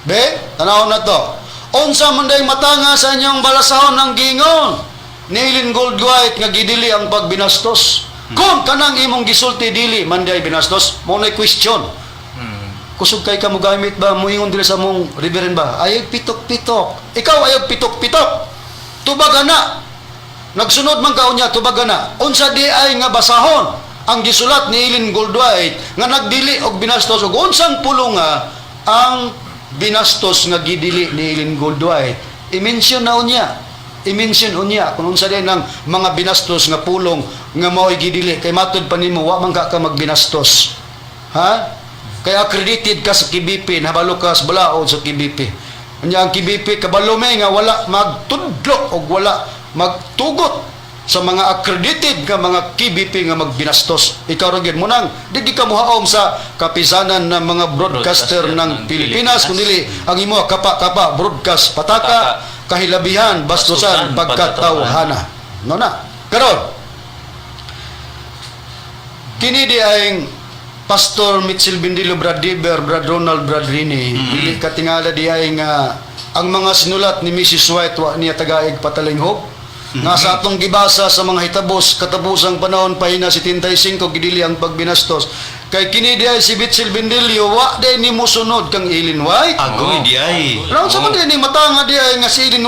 Be, tanaw na to. Unsa man day matanga sa inyong balasahon ng gingon ni Ellen Goldwhite nga gidili ang pagbinastos? Kung kanang imong gisulti dili man day binastos, mo na question. Kusog kay ka mo gamit ba, muingon diri sa mong reverend ba? Ayog pitok-pitok. Ikaw ayog pitok-pitok. Tubag ana. Nagsunod man kaon niya, tubag ana. Unsa di ay nga basahon ang gisulat ni Ellen Goldwhite nga nagdili og binastos og unsang pulong nga ang binastos nga gidili ni Ellen Goldwhite? I-mention na unya. I-mention unya kung unsa din ang mga binastos nga pulong nga mao'y gidili kay matud pa nimo wa man ka magbinastos. Ha? Kay accredited ka sa KBP, nabalo ka sa balaod sa KBP. Unya ang KBP kabalo may nga wala magtudlo og wala magtugot sa mga accredited nga mga KBP nga magbinastos. Ikaw ra gyud mo nang di ka mohaom sa kapisanan ng mga broadcaster Broadcaster ng ng Pilipinas, Pilipinas. kundi ang imo kapa-kapa broadcast pataka, Pataka. kahilabihan, bastusan, Bastusan, pagkatawhana. No na. Karon, kini di ay Pastor Mitchell Bindilo, Brad Diber, Brad Ronald, Brad Rini, dili katingala di ay nga ang mga sinulat ni Mrs. White wa niya tagaig patalinghog. Nga sa atong gibasa sa mga hitabos katapusang panahon pahina 75 gidili ang pagbinastos. Kay kini di ay si Mitchell Bindilio wa di ni mosunod kang Ellen White. Agoy di ay. Raon sa man ni matanga di ay nga si Ellen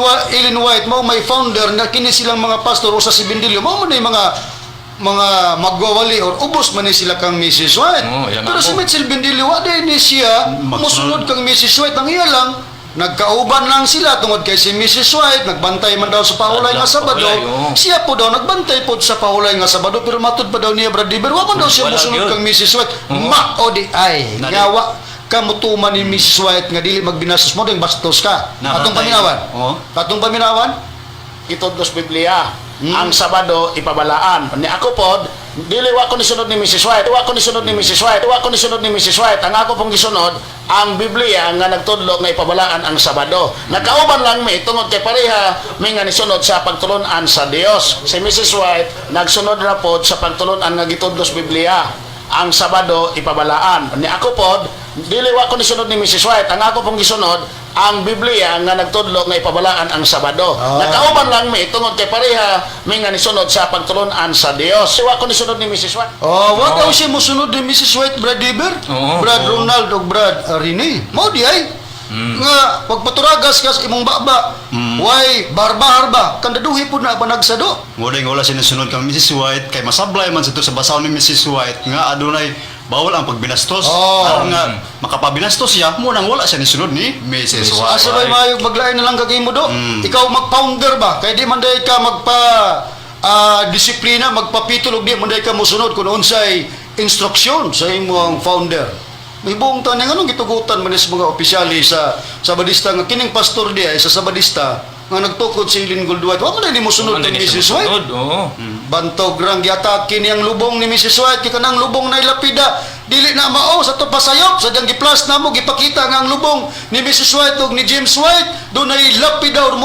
White mao may founder nga kini silang mga pastor usa si Bindilio mao man ni mga magwawali or ubos man ni sila kang Mrs. White. Oo, ilang Pero si amo. Mitchell Bindilio wa di ni siya Magsunod. mosunod kang Mrs. White. Ang iya lang nagkauban lang sila tungod kay si Mrs. White nagbantay man daw sa pahulay nga Sabado. Pahulay, oo. Siya po daw nagbantay po sa pahulay nga Sabado pero matud pa daw niya, Brad Diber, wa man daw siya Wala mosunod gyud. kang Mrs. White. Oo. Ma o di ay Nali- nga wa kamutuman ni Mrs. White nga dili magbinastos mo ding bastos ka. Namatay. Atong paminawan. Oo. Atong paminawan. Itudlos Biblia. Ang Sabado ipabalaan. Ni ako pod, Dili, wa ko nisunod ni Mrs. White. Wa ko nisunod ni Mrs. White. Wa ko nisunod ni Mrs. White. Ang ako pong gisunod ang Biblia nga nagtudlo nga ipabalaan ang Sabado. Nakauban lang mi tungod kay pareha mi nga nisunod sa pagtulun-an sa Dios. Si Mrs. White nagsunod ra pod sa pagtulun-an nga gitudlo sa Biblia. Ang Sabado ipabalaan. Ni ako pod, dili, wa ko nisunod ni Mrs. White. Ang ako pong gisunod ang Biblia nga nagtudlo nga ipabalaan ang Sabado. Nakauban lang mi tungod kay pareha mi nga nisunod sa pagtulun-an sa Dios. Wa ko nisunod ni Mrs. White. Oh, wa daw siya mosunod ni Mrs. White, Brad Eber, Oo. Brad Ronald ug Brad Rene. Mao di ay. Nga pagpaturagas kas imong baba, way barba-harba, kandaduhi pud na panagsado. Nguding wala sinusunod kang Mrs. White kay masablay man sa to sa basaw ni Mrs. White nga adunay bawal ang pagbinastos. Oh. Aron nga makapabinastos siya, mo nang wala siya nisunod ni Mrs. White. Asa bay maayog maglain na lang kag imo do? Ikaw mag-founder ba? Kay di man day ka magpa disiplina, magpapitol og di man day ka mosunod kung unsay instruksyon sa imong founder. May buong tanan anong gitugutan man is mga opisyali sa Sabadista nga kining pastor di ay sa Sabadista nga nagtukod si Eileen Goldwhite. Wa man day ni mosunod Wa man kay day siya Mrs. White. mosunod, oo. Bantog rang giatake niyang lubong ni Mrs. White kay kanang lubong na ilapida dili na mao sa to pasayop sa diyang giplas namo gipakita nga ang lubong ni Mrs. White ug ni James White dunay lapida or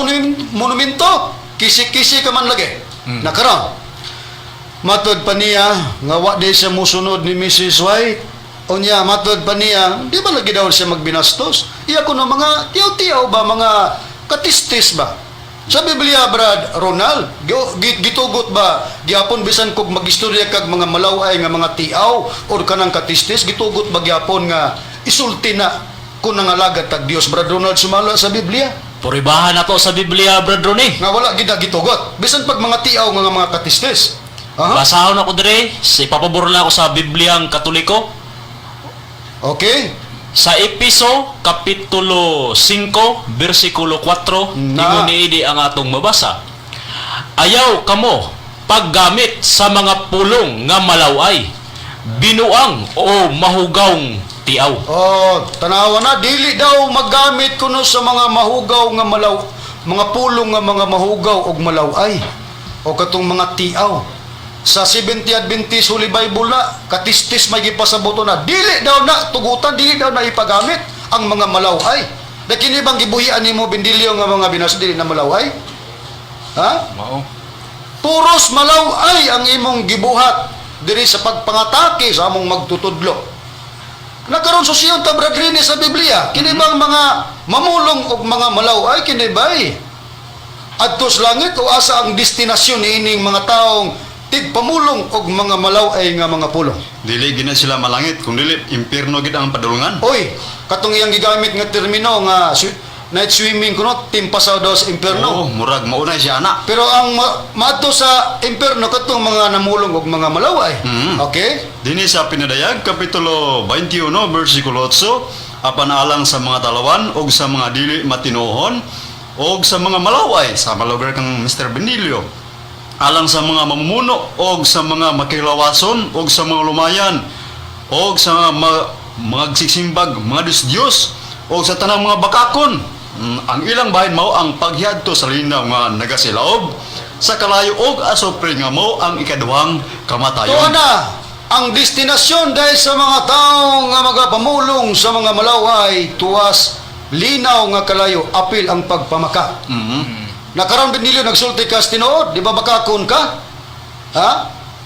monumento kisi-kisi ka man lagi. Nakaron matod pa niya nga wa di siya musunod ni Mrs. White. Unya matod pa niya di ba lagi daw siya magbinastos, iya kuno mga tiyaw-tiyaw ba, mga katistis ba. Sa Biblia, Brad Ronald, gitugot ba gyapon bisan kog magistorya kag mga malaway nga mga tiaw or kanang katistis, gitugot ba gyapon nga isulti na kun nangalagad tag Dios, Brad Ronald, sumala sa Biblia? Puribahan na to sa Biblia, Brad Ronnie. Nga wala gid na gitugot bisan pag mga tiaw nga mga katistis? Aha. Basahon ako dire, sa ipapabor na ako sa Bibliang Katoliko. Okay. Sa Episo kapitulo 5 bersikulo 4, Na. ingon niini ang atong mabasa. Ayaw kamo paggamit sa mga pulong nga malaway, binuang o mahugawng tiaw. Oh, tanawa na, dili daw maggamit kuno sa mga mahugaw nga malaw, mga pulong nga mga mahugaw og malaway o katong mga tiaw. Sa 70 Adventist Holy Bible na, katistis may gipasabuto na, dili daw na tugutan, dili daw na ipagamit ang mga malaway. Da kini bang gibuhian nimo bindilyo nga mga binas dili na malaway? Ha? Mao. Puros malaway ang imong gibuhat diri sa pagpangatake sa among magtutudlo. Nagkaroon susiyon ta, Brad Rene, sa Biblia. Kini bang mga mamulong og mga malaway kini bay adto sa langit o asa ang destinasyon niining mga taong tigpamulong og mga malaway nga mga pulong? Dili gid na sila malangit kung dili impierno gid ang padulungan. Oy, katong iyang gigamit nga termino nga night swimming kuno timpasaw daw sa impierno. Oo, murag maunay siya ana. Pero ang maadto sa impierno katong mga namulong og mga malaway. Okay? Dini sa Pinadayag kapitulo 21 bersikulo 8, apan alang sa mga talawan og sa mga dili matinuhon og sa mga malaway sa malugar kang Mr. Benilio, alang sa mga mamumuno og sa mga makilawason og sa mga lumayan og sa mga siksimbag mga Diyos og sa tanang mga bakakon. Ang ilang bahin mao ang paghiadto sa linaw nga nagasilaob sa kalayo og asopre nga mao ang ikaduhang kamatayon. Tuwa na ang destinasyon dahil sa mga taong nga magapamulong sa mga malaway tuwas linaw nga kalayo, apil ang pagpamaka. Nakaroon Benilio, nagsulti ka sa tinuod, di ba bakakon ka? Ha?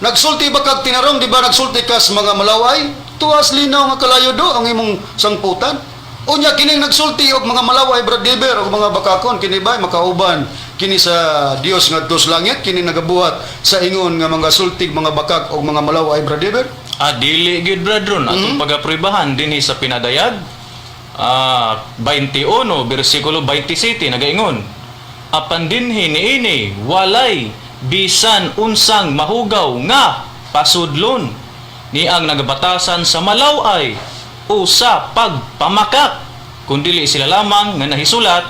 Nagsulti ba kag tinarong, di ba nagsulti ka sa mga malaway? Tuwas linaw nga kalayo do ang imong sangputan. Unya kining nagsulti og mga malaway, Brad Deber, og mga bakakon, kini ba makauban kini sa Dios ngadto sa langit kini nagabuhat sa ingon nga mga sultig mga bakak og mga malaway, Brad Deber? Ah, dili gyud, Brad Ron. Atong pagapribahan dinhi sa Pinadayag 21 bersikulo 27 nagaingon. Apan dinhi niini walay bisan unsang mahugaw nga pasudlon ni ang nagabatasan sa malaway o sa pagpamakak kundili sila lamang nga nahisulat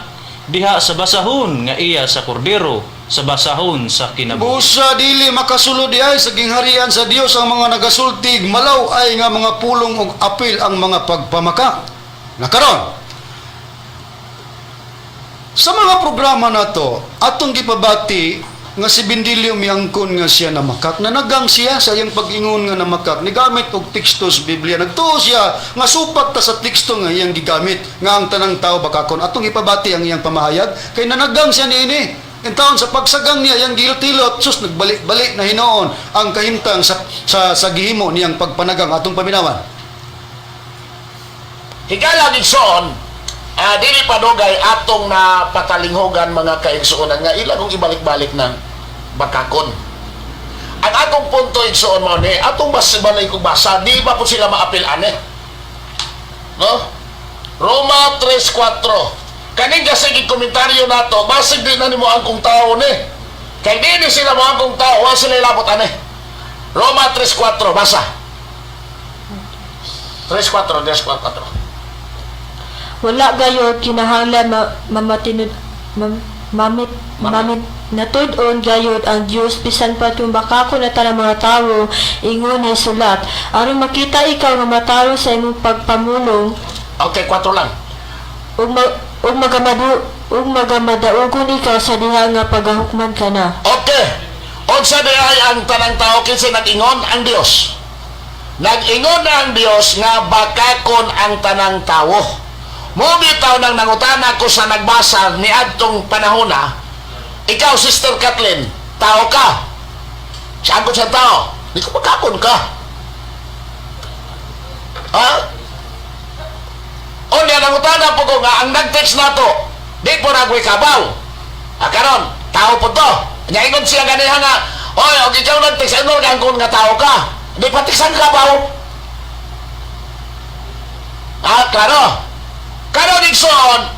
diha sa basahon nga iya sa kordero sa basahon sa kinabuhi. Busa dili makasulod di ay sa gingharian sa Dios ang mga nagasultig malaw ay nga mga pulong og apil ang mga pagpamaka. Nakaron. Sa mga programa nato, atong gipabati Nga si Bendilio miangkon nga siya namakak. Nanagang siya sa iyang pag-ingon nga namakak. Nigamit og teksto sa Biblia. Nagtuo siya nga supak ta sa teksto nga iyang gigamit nga ang tanang tao bakakon. Atong ipabati ang iyang pamahayag kay nanagang siya niini. Intaon sa pagsagang niya iyang giltilot, sus, nagbalik-balik na hinoon ang kahimtang sa gihimo niyang pagpanagang. Atong paminawan. Higala igsoon, dili pa dugay atong na patalinghugan, mga kaigsuonan, nga ila kong ibalik-balik ng bakakon. Ang atong punto, igsoon, mao ni atong bas balay kong basa, di ba po sila maapil ane? No? Roma 3:4. Kaning kasi komentaryo nato, basig di na nimo ang kong tao ni. Kay di ni sila mo ang kong tao, wa sila ilabot ane. Roma 3:4, basa. 3:4, 3:4. Wala gayod kinahanglan mamatinud mamit mamit natud-on gayod ang Dios bisan pa tumbakako na tanang mga tawo, ingon ni sulat, aron makita ikaw nga matawo sa imong pagpamulong Okay, 4 lang. Ug magamadaugon ikaw sa diha nga pagahukman ka na. Okay. Unsa di ay ang tanang tao? Kinsa nag-ingon? Ang Dios. Nag-ingon na ang Dios nga bakakon ang tanang tawo. Mo bitaw nang nangutana ko sa nagbasa ni adtong panahona, ikaw, Sister Kathleen, tao ka. Saan ko sa tao? Di ko bakakon ka. Ha? O niya nangutana po ko nga ang nag-text nato, di po nagway kabaw. Ah, karon, tao po to. Nya ingon siya ganiha nga, "Oy, og ikaw nag-text, ano ang nga tao ka?" Di pa tiksan kabaw. Ah, klaro. Karon, igsoon,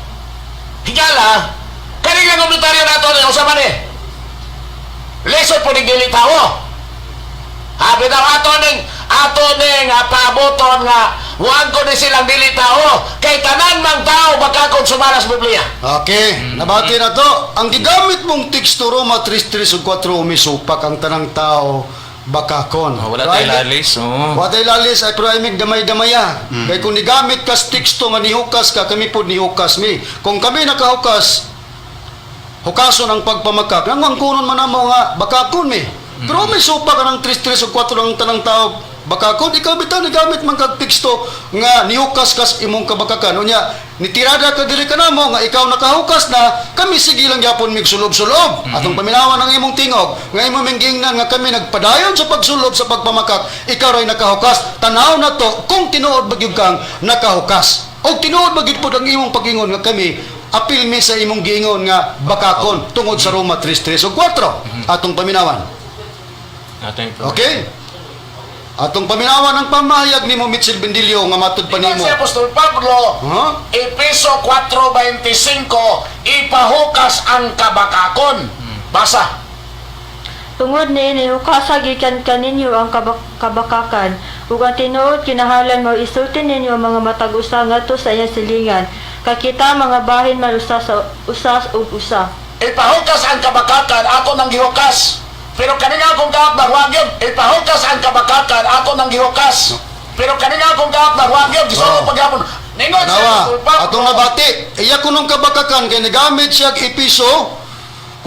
higala, kaning nga komentaryo nato ni usa man eh. Lisod po ning dili tao. Habi daw ato ning paaboton nga huwag ko ni silang dili tao kay tanan mang tao bakakon sumala sa Biblia. Okay, nabati na to. Ang gigamit mong teksto Roma 3:3 ug 4, umisupak ang tanang tao bakakon. Oh, wala tayo lalis. Oo. Wala tayo lalis ay pero ay damay-damaya. Kay kung nigamit ka sa teksto nga nihukas ka, kami po nihukas mi. Kung kami nakahukas, hukason ang pagpamakak. Nang ang kunon man namo nga bakakon mi. Pero may supak ka ng 3:3 ug 4 ang tanang tao bakakon. Ikaw bitaw nigamit man kag teksto nga nihukas kas imong kabakakan. Unya, nitirada ka diri kanamo nga ikaw nakahukas na, kami sige lang gyapon mig sulob-sulob. Atong paminawan ang imong tingog nga imong minggingnan nga kami nagpadayon sa pagsulob sa pagpamakak, ikaw ray nakahukas. Tanaw na to kung tinuod ba gyud kang nakahukas. Og tinuod ba gyud pod ang imong pagingon nga kami apil mi sa imong giingon nga bakakon tungod sa Roma 3:3 ug 4. Atong paminawan. Ating Okay? Atong paminawan ang pamahayag nimo, Mitchell Bendilio, nga matud pa Ingon nimo. si Apostol Pablo, Huh? Epeso 4:25, ipahukas ang kabakakon. Basa. Tungod niini hukasa gikan kaninyo ang kabakakan ug ang tinuod kinahanglan mao isulti ninyo ang mga matag usa ngadto sa iyang silingan kay kita mga bahin man usa sa usa ug usa. Ipahukas ang kabakakan, ako nang gihukas. Pero kanina akong kaakbang, wag yun. Ipahukas ang kabakakan, ako nang gihukas. Pero kanina akong kaakbang, wag yun. Gisulod Oh. paghapon. Ningon si Nawa, Apostol Pablo. atong nabati, iya kunong kabakakan kay nagamit siya og Episo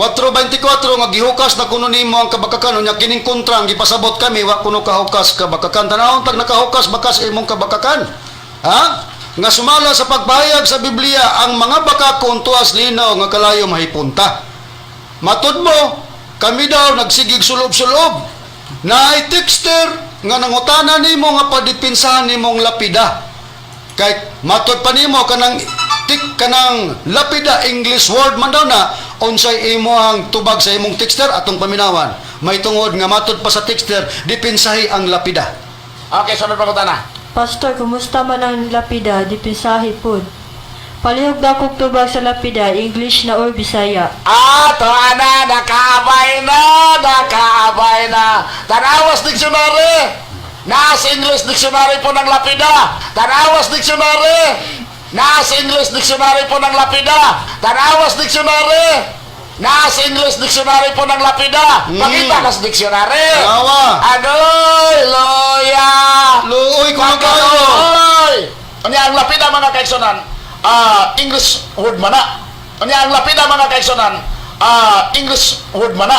4:24 nga gihukas na kuno nimo ang kabakakan, unya kining kontra ang gipasabot kami wa kuno kahukas kabakakan. Tanawon tag nakahukas bakas imong kabakakan. Ha? Nga sumala sa pagpahayag sa Biblia ang mga bakakon tuas linaw nga kalayo mahipunta. Matud mo, kami daw nagsigig sulob-sulob. Naay texter nga nangutana nimo nga padipinsahan nimong lapida. Kay matud pa nimo kanang tik kanang lapida English word man daw na, unsay imo ang tubag sa imong texter? Atong paminawan. May tungod nga matud pa sa texter dipinsahi ang lapida. Okay, sunod pangutana. Pastor, kumusta man ang lapida, dipinsahi pod. Palihog dakog tubag sa lapida, English na or Bisaya? Ah, to ana, nakaabay na, nakaabay na. Tanawas dictionary. Naas English dictionary po ng lapida. Tanawas dictionary. Naas English dictionary po ng lapida. Tanawas dictionary. Naas English dictionary po ng lapida. Pakita ka sa dictionary. Tanawa. Agoy, loya. Luoy ko kayo. Pagkaluoy. Unya ang lapida, mga kaigsunan, English word man na. Unya ang lapida, mga kaigsunan, English word man na.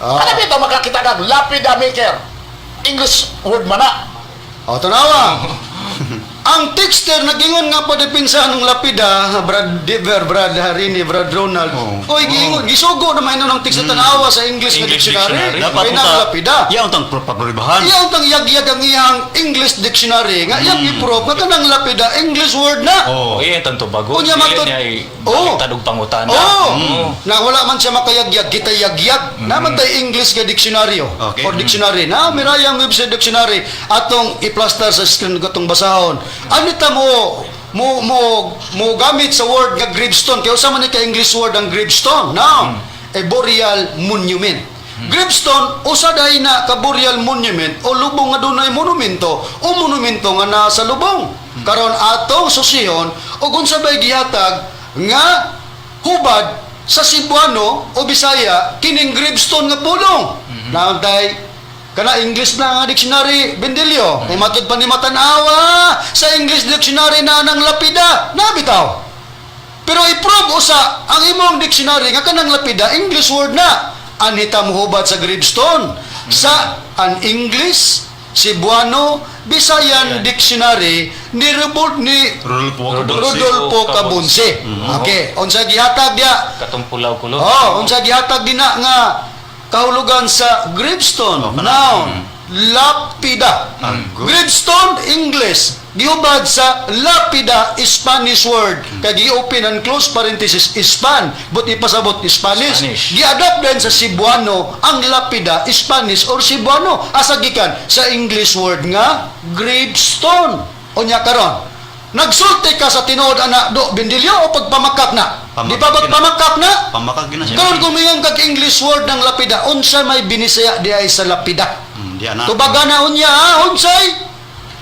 Ah. Kana bitaw makakita kag lapida maker. English word man na. O, tanawa. Ang texter nagingon nga pa depensa ng lapida, Brad Diver, Brad Harini, Brad Ronald. Oh. Oy, giingon, gisugo na mahino ng texter tanawa sa English nga English dictionary. dictionary. Dapat Kay unta, na lapida. Iya untang paprobahan. Iya untang yag-yag ang iyang English dictionary nga iyang i-prove nga kanang lapida English word na. Oh. Oh, iya tanto bago. Unya, Dili matod- niya Oh. baliktad og pangutana. Oh, Mm. na wala man siya makayagyag, kita yagyag. Naman tay English nga diksyonaryo or dictionary. Na mirayang website dictionary atong i-plaster sa screen gatong basahon. Anita mo mo mo mo gamit sa word nga gravestone kay usa man ni ka English word ang gravestone. Now, a burial monument. Gravestone usa day na ka burial monument o lubong nga dunay monumento o monumento nga nasa lubong. Karon atong susihon og unsa bay gihatag nga hubad sa Cebuano o Bisaya kining gravestone nga pulong. Mm-hmm. Kana English na nga dictionary Bendilio. Kay matud pa ni matanawa sa English dictionary na nang lapida. Nabitaw. Pero i-prove usa ang imong dictionary nga kanang lapida English word na. Anita mohubad sa gravestone sa an English Cebuano Bisayan dictionary ni Rubol ni Rodolfo Rodolfo. Rodolfo Cabonce. Okay, unsa gihatag diya? Katong pulaw kulo. Oh, unsa gihatag dinha nga kahulugan sa gravestone? Oh, kana. Noun, lapida. Good. Gravestone English gihubad sa lapida Spanish word kay gi-open and close parenthesis Span but ipasabot Spanish. Spanish. Gi-adapt din sa Cebuano ang lapida Spanish or Cebuano asa gikan sa English word nga gravestone. Unya karon nagsulti ka sa tinuod ana do Bendilio o pagpamakak na? Di ba Pamakak na. pagpamakak na? Pamakak gina siya. Karon kung mingon kag English word ng lapida, unsa may binisaya di ay sa lapida? Di ana. Tubaga na unya ha, unsay?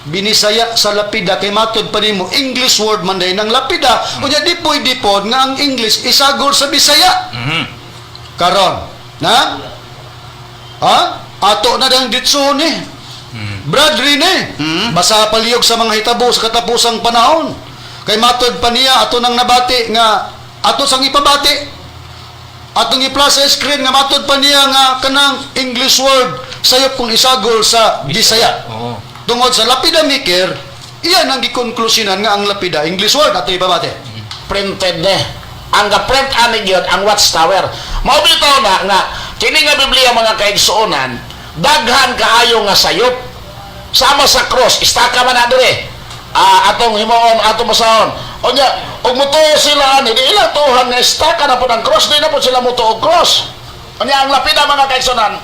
Binisaya sa lapida kay matud pa nimo English word man day ng lapida. Unya di pwede pod nga ang English isagol sa Bisaya. Karon, na? Ha? Ato na dang ditso ni. Brad Rene, basa paliyog sa mga hitabo sa katapusang panahon. Kay matod pa niya ato nang nabati nga ato sang ipabati. Atong i-plus sa screen nga matod pa niya nga kanang English word sayop kung isagol sa Bisaya. Oo. Tungod sa lapida maker, iyan ang gikonklusyonan nga ang lapida English word ato ipabati. Printed ne. Ang ga-print ani gyud ang Watchtower. Mao bitaw na nga kini nga Biblia, mga kaigsuonan, daghan kaayo nga sayop. Sama sa cross, istaka man na dire. Atong himuon, atong basahon. Unya, ug mutuo sila ani, di ilang tuhan nga istaka na pod ang cross, di na pod sila mutuo og cross. Unya ang lapida, mga kaigsuonan,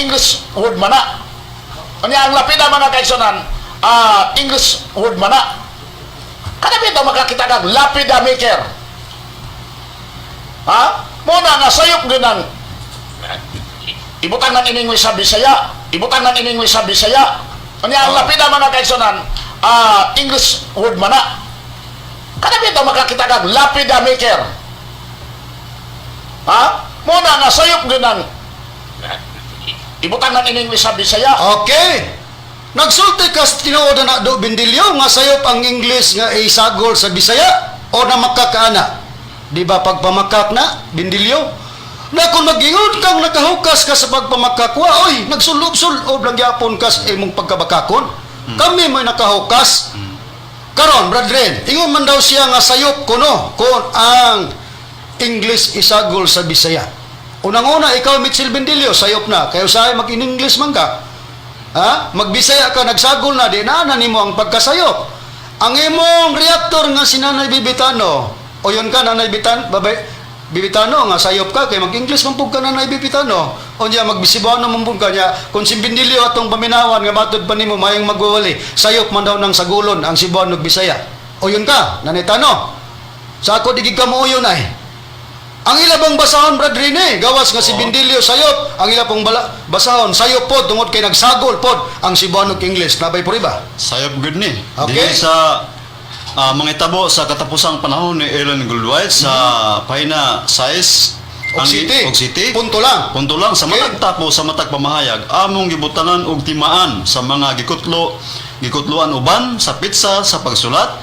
English word man na. Unya ang lapida, mga kaigsuonan, English word man na. Kada bitaw makakita kag lapida maker. Ha? Muna nga sayop gyud ang ibutang ng in English sa Bisaya, ibutang ng in English sa Bisaya. Unya ang lapida, mga kaigsuonan, English word man na. Kada bitaw makakita kag lapida maker. Ha? Muna nga sayop gyud ang ibutang ng in English sa Bisaya. Okay. Nagsulti ka sa tinuod na do Bendilio nga sayop ang English nga isagol sa Bisaya o na makakaana. Di ba pagpamakak na Bendilio? Na kung magingon kang nakahukas ka sa pagpamakak, wa oy, nagsulob-sulob lang gyapon ka sa imong pagkabakakon. Kami may nakahukas. Karon, brethren, ingon man daw siya nga sayop kuno kung ang English isagol sa Bisaya. Unang-una, ikaw, Mitchell Bendilio, sayop na. Kaya usahay mag-in-English man ka. Ha? Magbisaya ka, nagsagol na, di na nimo ang pagkasayop. Ang imong reactor nga si Nanay Bibitano, o yun ka, Nanay Bitan, babay, Bibitano, nga sayop ka, kay mag-English man pug ka, Nanay Bibitano. O niya, magbisibano man pug ka niya. Kung si Bendilio atong paminawan, nga matod pa nimo, mayong magwawali, sayop man daw ng sagulon ang Cebuano ug Bisaya. O yun ka, Nanay Tano. Sa ako, digig ka mo yun ay. Ang ila bang basahon, Brad Rene, gawas nga si Bindilio sayop, ang ila pong basahon, sayop pod, tungod kay nagsagol pod ang Cebuano ug English. Nabay po ba? Sayop gud ni. Okay. Dinhi sa mga itabo sa katapusang panahon ni Ellen Goldwhite sa pahina 6 Og City. Og City. Punto lang. Punto lang sa Okay. matag tapo sa matag pamahayag among gibutangan og timaan sa mga gikutloan uban sa pitsa sa pagsulat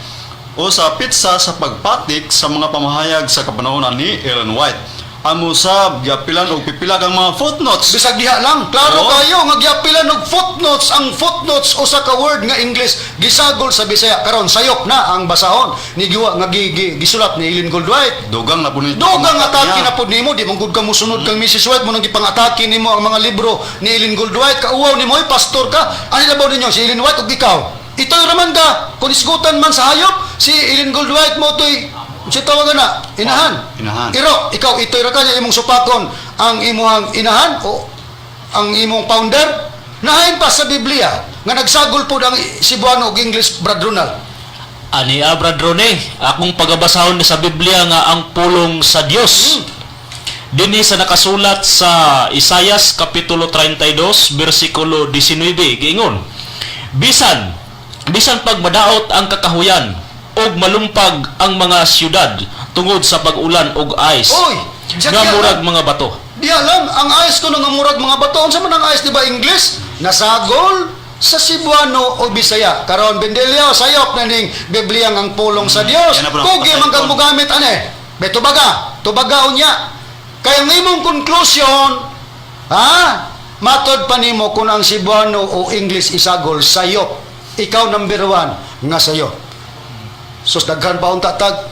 o sa pitsa sa pagpatik sa mga pamahayag sa kapanahonan ni Ellen White. Amo sab giapilan og pipila kang mga footnotes. Bisag diha lang, klaro Oo. kayo nga giapilan og footnotes, ang footnotes usa ka word nga English gisagol sa Bisaya. Karon sayop na ang basahon ni giwa nga gisulat ni Ellen Goldwhite. Dugang na po ni Dugang atake na pud nimo, di man gud ka mosunod kang Mrs. White mo nang gipang-atake nimo ang mga libro ni Ellen Goldwhite. Kauwaw nimo, oy, pastor ka. Ani labaw ninyo si Ellen White ug ikaw? Ito'y raman ka, kung isgutan man sa hayop, si Ellen Goldwhite mo to'y si tawagan na, inahan. Inahan. Iro, ikaw ito'y ra kanya imong supakon ang imuhang inahan o ang imong founder. Nahain pa sa Biblia nga nagsagol pod ang Cebuano ug English, Brad Ronald. Ani Brad Rone, akong pagabasahon ni sa Biblia nga ang pulong sa Dios. Dinhi sa nakasulat sa Isayas kapitulo 32 bersikulo 19 giingon: Bisan bisan pagmadaot ang kakahuyan ug malumpag ang mga syudad tungod sa pag-ulan og ice Oy, diyan nga yan. murag mga bato. Di alam, ang ayos ko nga murag mga bato. Unsa man ang ayos, di ba English? Nasagol sa Cebuano o Bisaya. Karon Bendelio, sayop na ning Biblia ang pulong sa Dios. Yan na po ang Kugi man kang pasayop. mogamit ane. Be tubaga, tubaga unya. Kay ang imong conclusion, ha? Matod pa nimo kung ang Cebuano o English isagol sayop. Ikaw number one nga sayop. Sus, daghan pa unta tag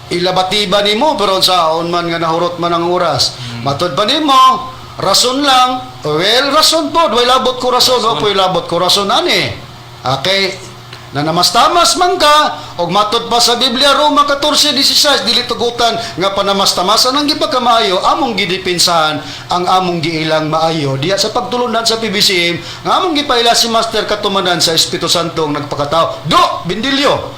ilabatiba nimo pero saon man nga nahurot man ang oras. Matod pa nimo, rason lang. Well, rason po. Way labot ko rason. Wa po'y labot ko rason ani. Okay. Nanamastamas man ka og matod pa sa Biblia Roma 14:16 dili tugutan nga panamastamasan ang gipagkamaayo among gidipinsahan ang among giilang maayo diha sa pagtulunan sa PBCM nga among gipaila si Master katumanan sa Espiritu Santo ang nagpakatao do Bindilyo.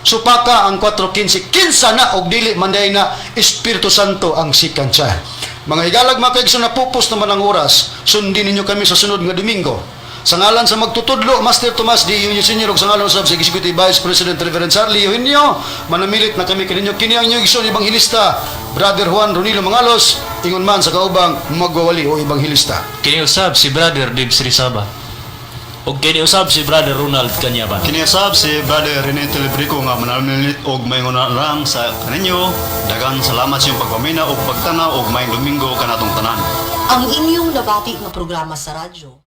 Supaka ang 4:15 kinsa na og dili man na Espiritu Santo ang second child. Mga higalag, mga kaigsoon, napupos naman ang oras. Sundin ninyo kami sa sunod nga Domingo. Sa ngalan sa magtutudlo, Master Tomas D. Eugenio Sr. ug sa ngalan usab sa Executive Vice President Reverend Charlie Eugenio, manamilit na kami kaninyo. Kini ang inyong igsoon Ebanghilista, Brother Juan Ronilo Mangalos, ingon man sa kaubang magwawali o ebanghilista. Kini usab si Brother Dibs Rizaba. Ug kini usab si Brother Ronald Kanyaban. Kini sab si Brother Rene Telebrico nga manamilit og maingon na lang sa kaninyo. Daghang salamat sa inyong pagpamina og pagtanaw og maayong Domingo kanatong tanan. Ang inyong nabati nga programa sa radyo.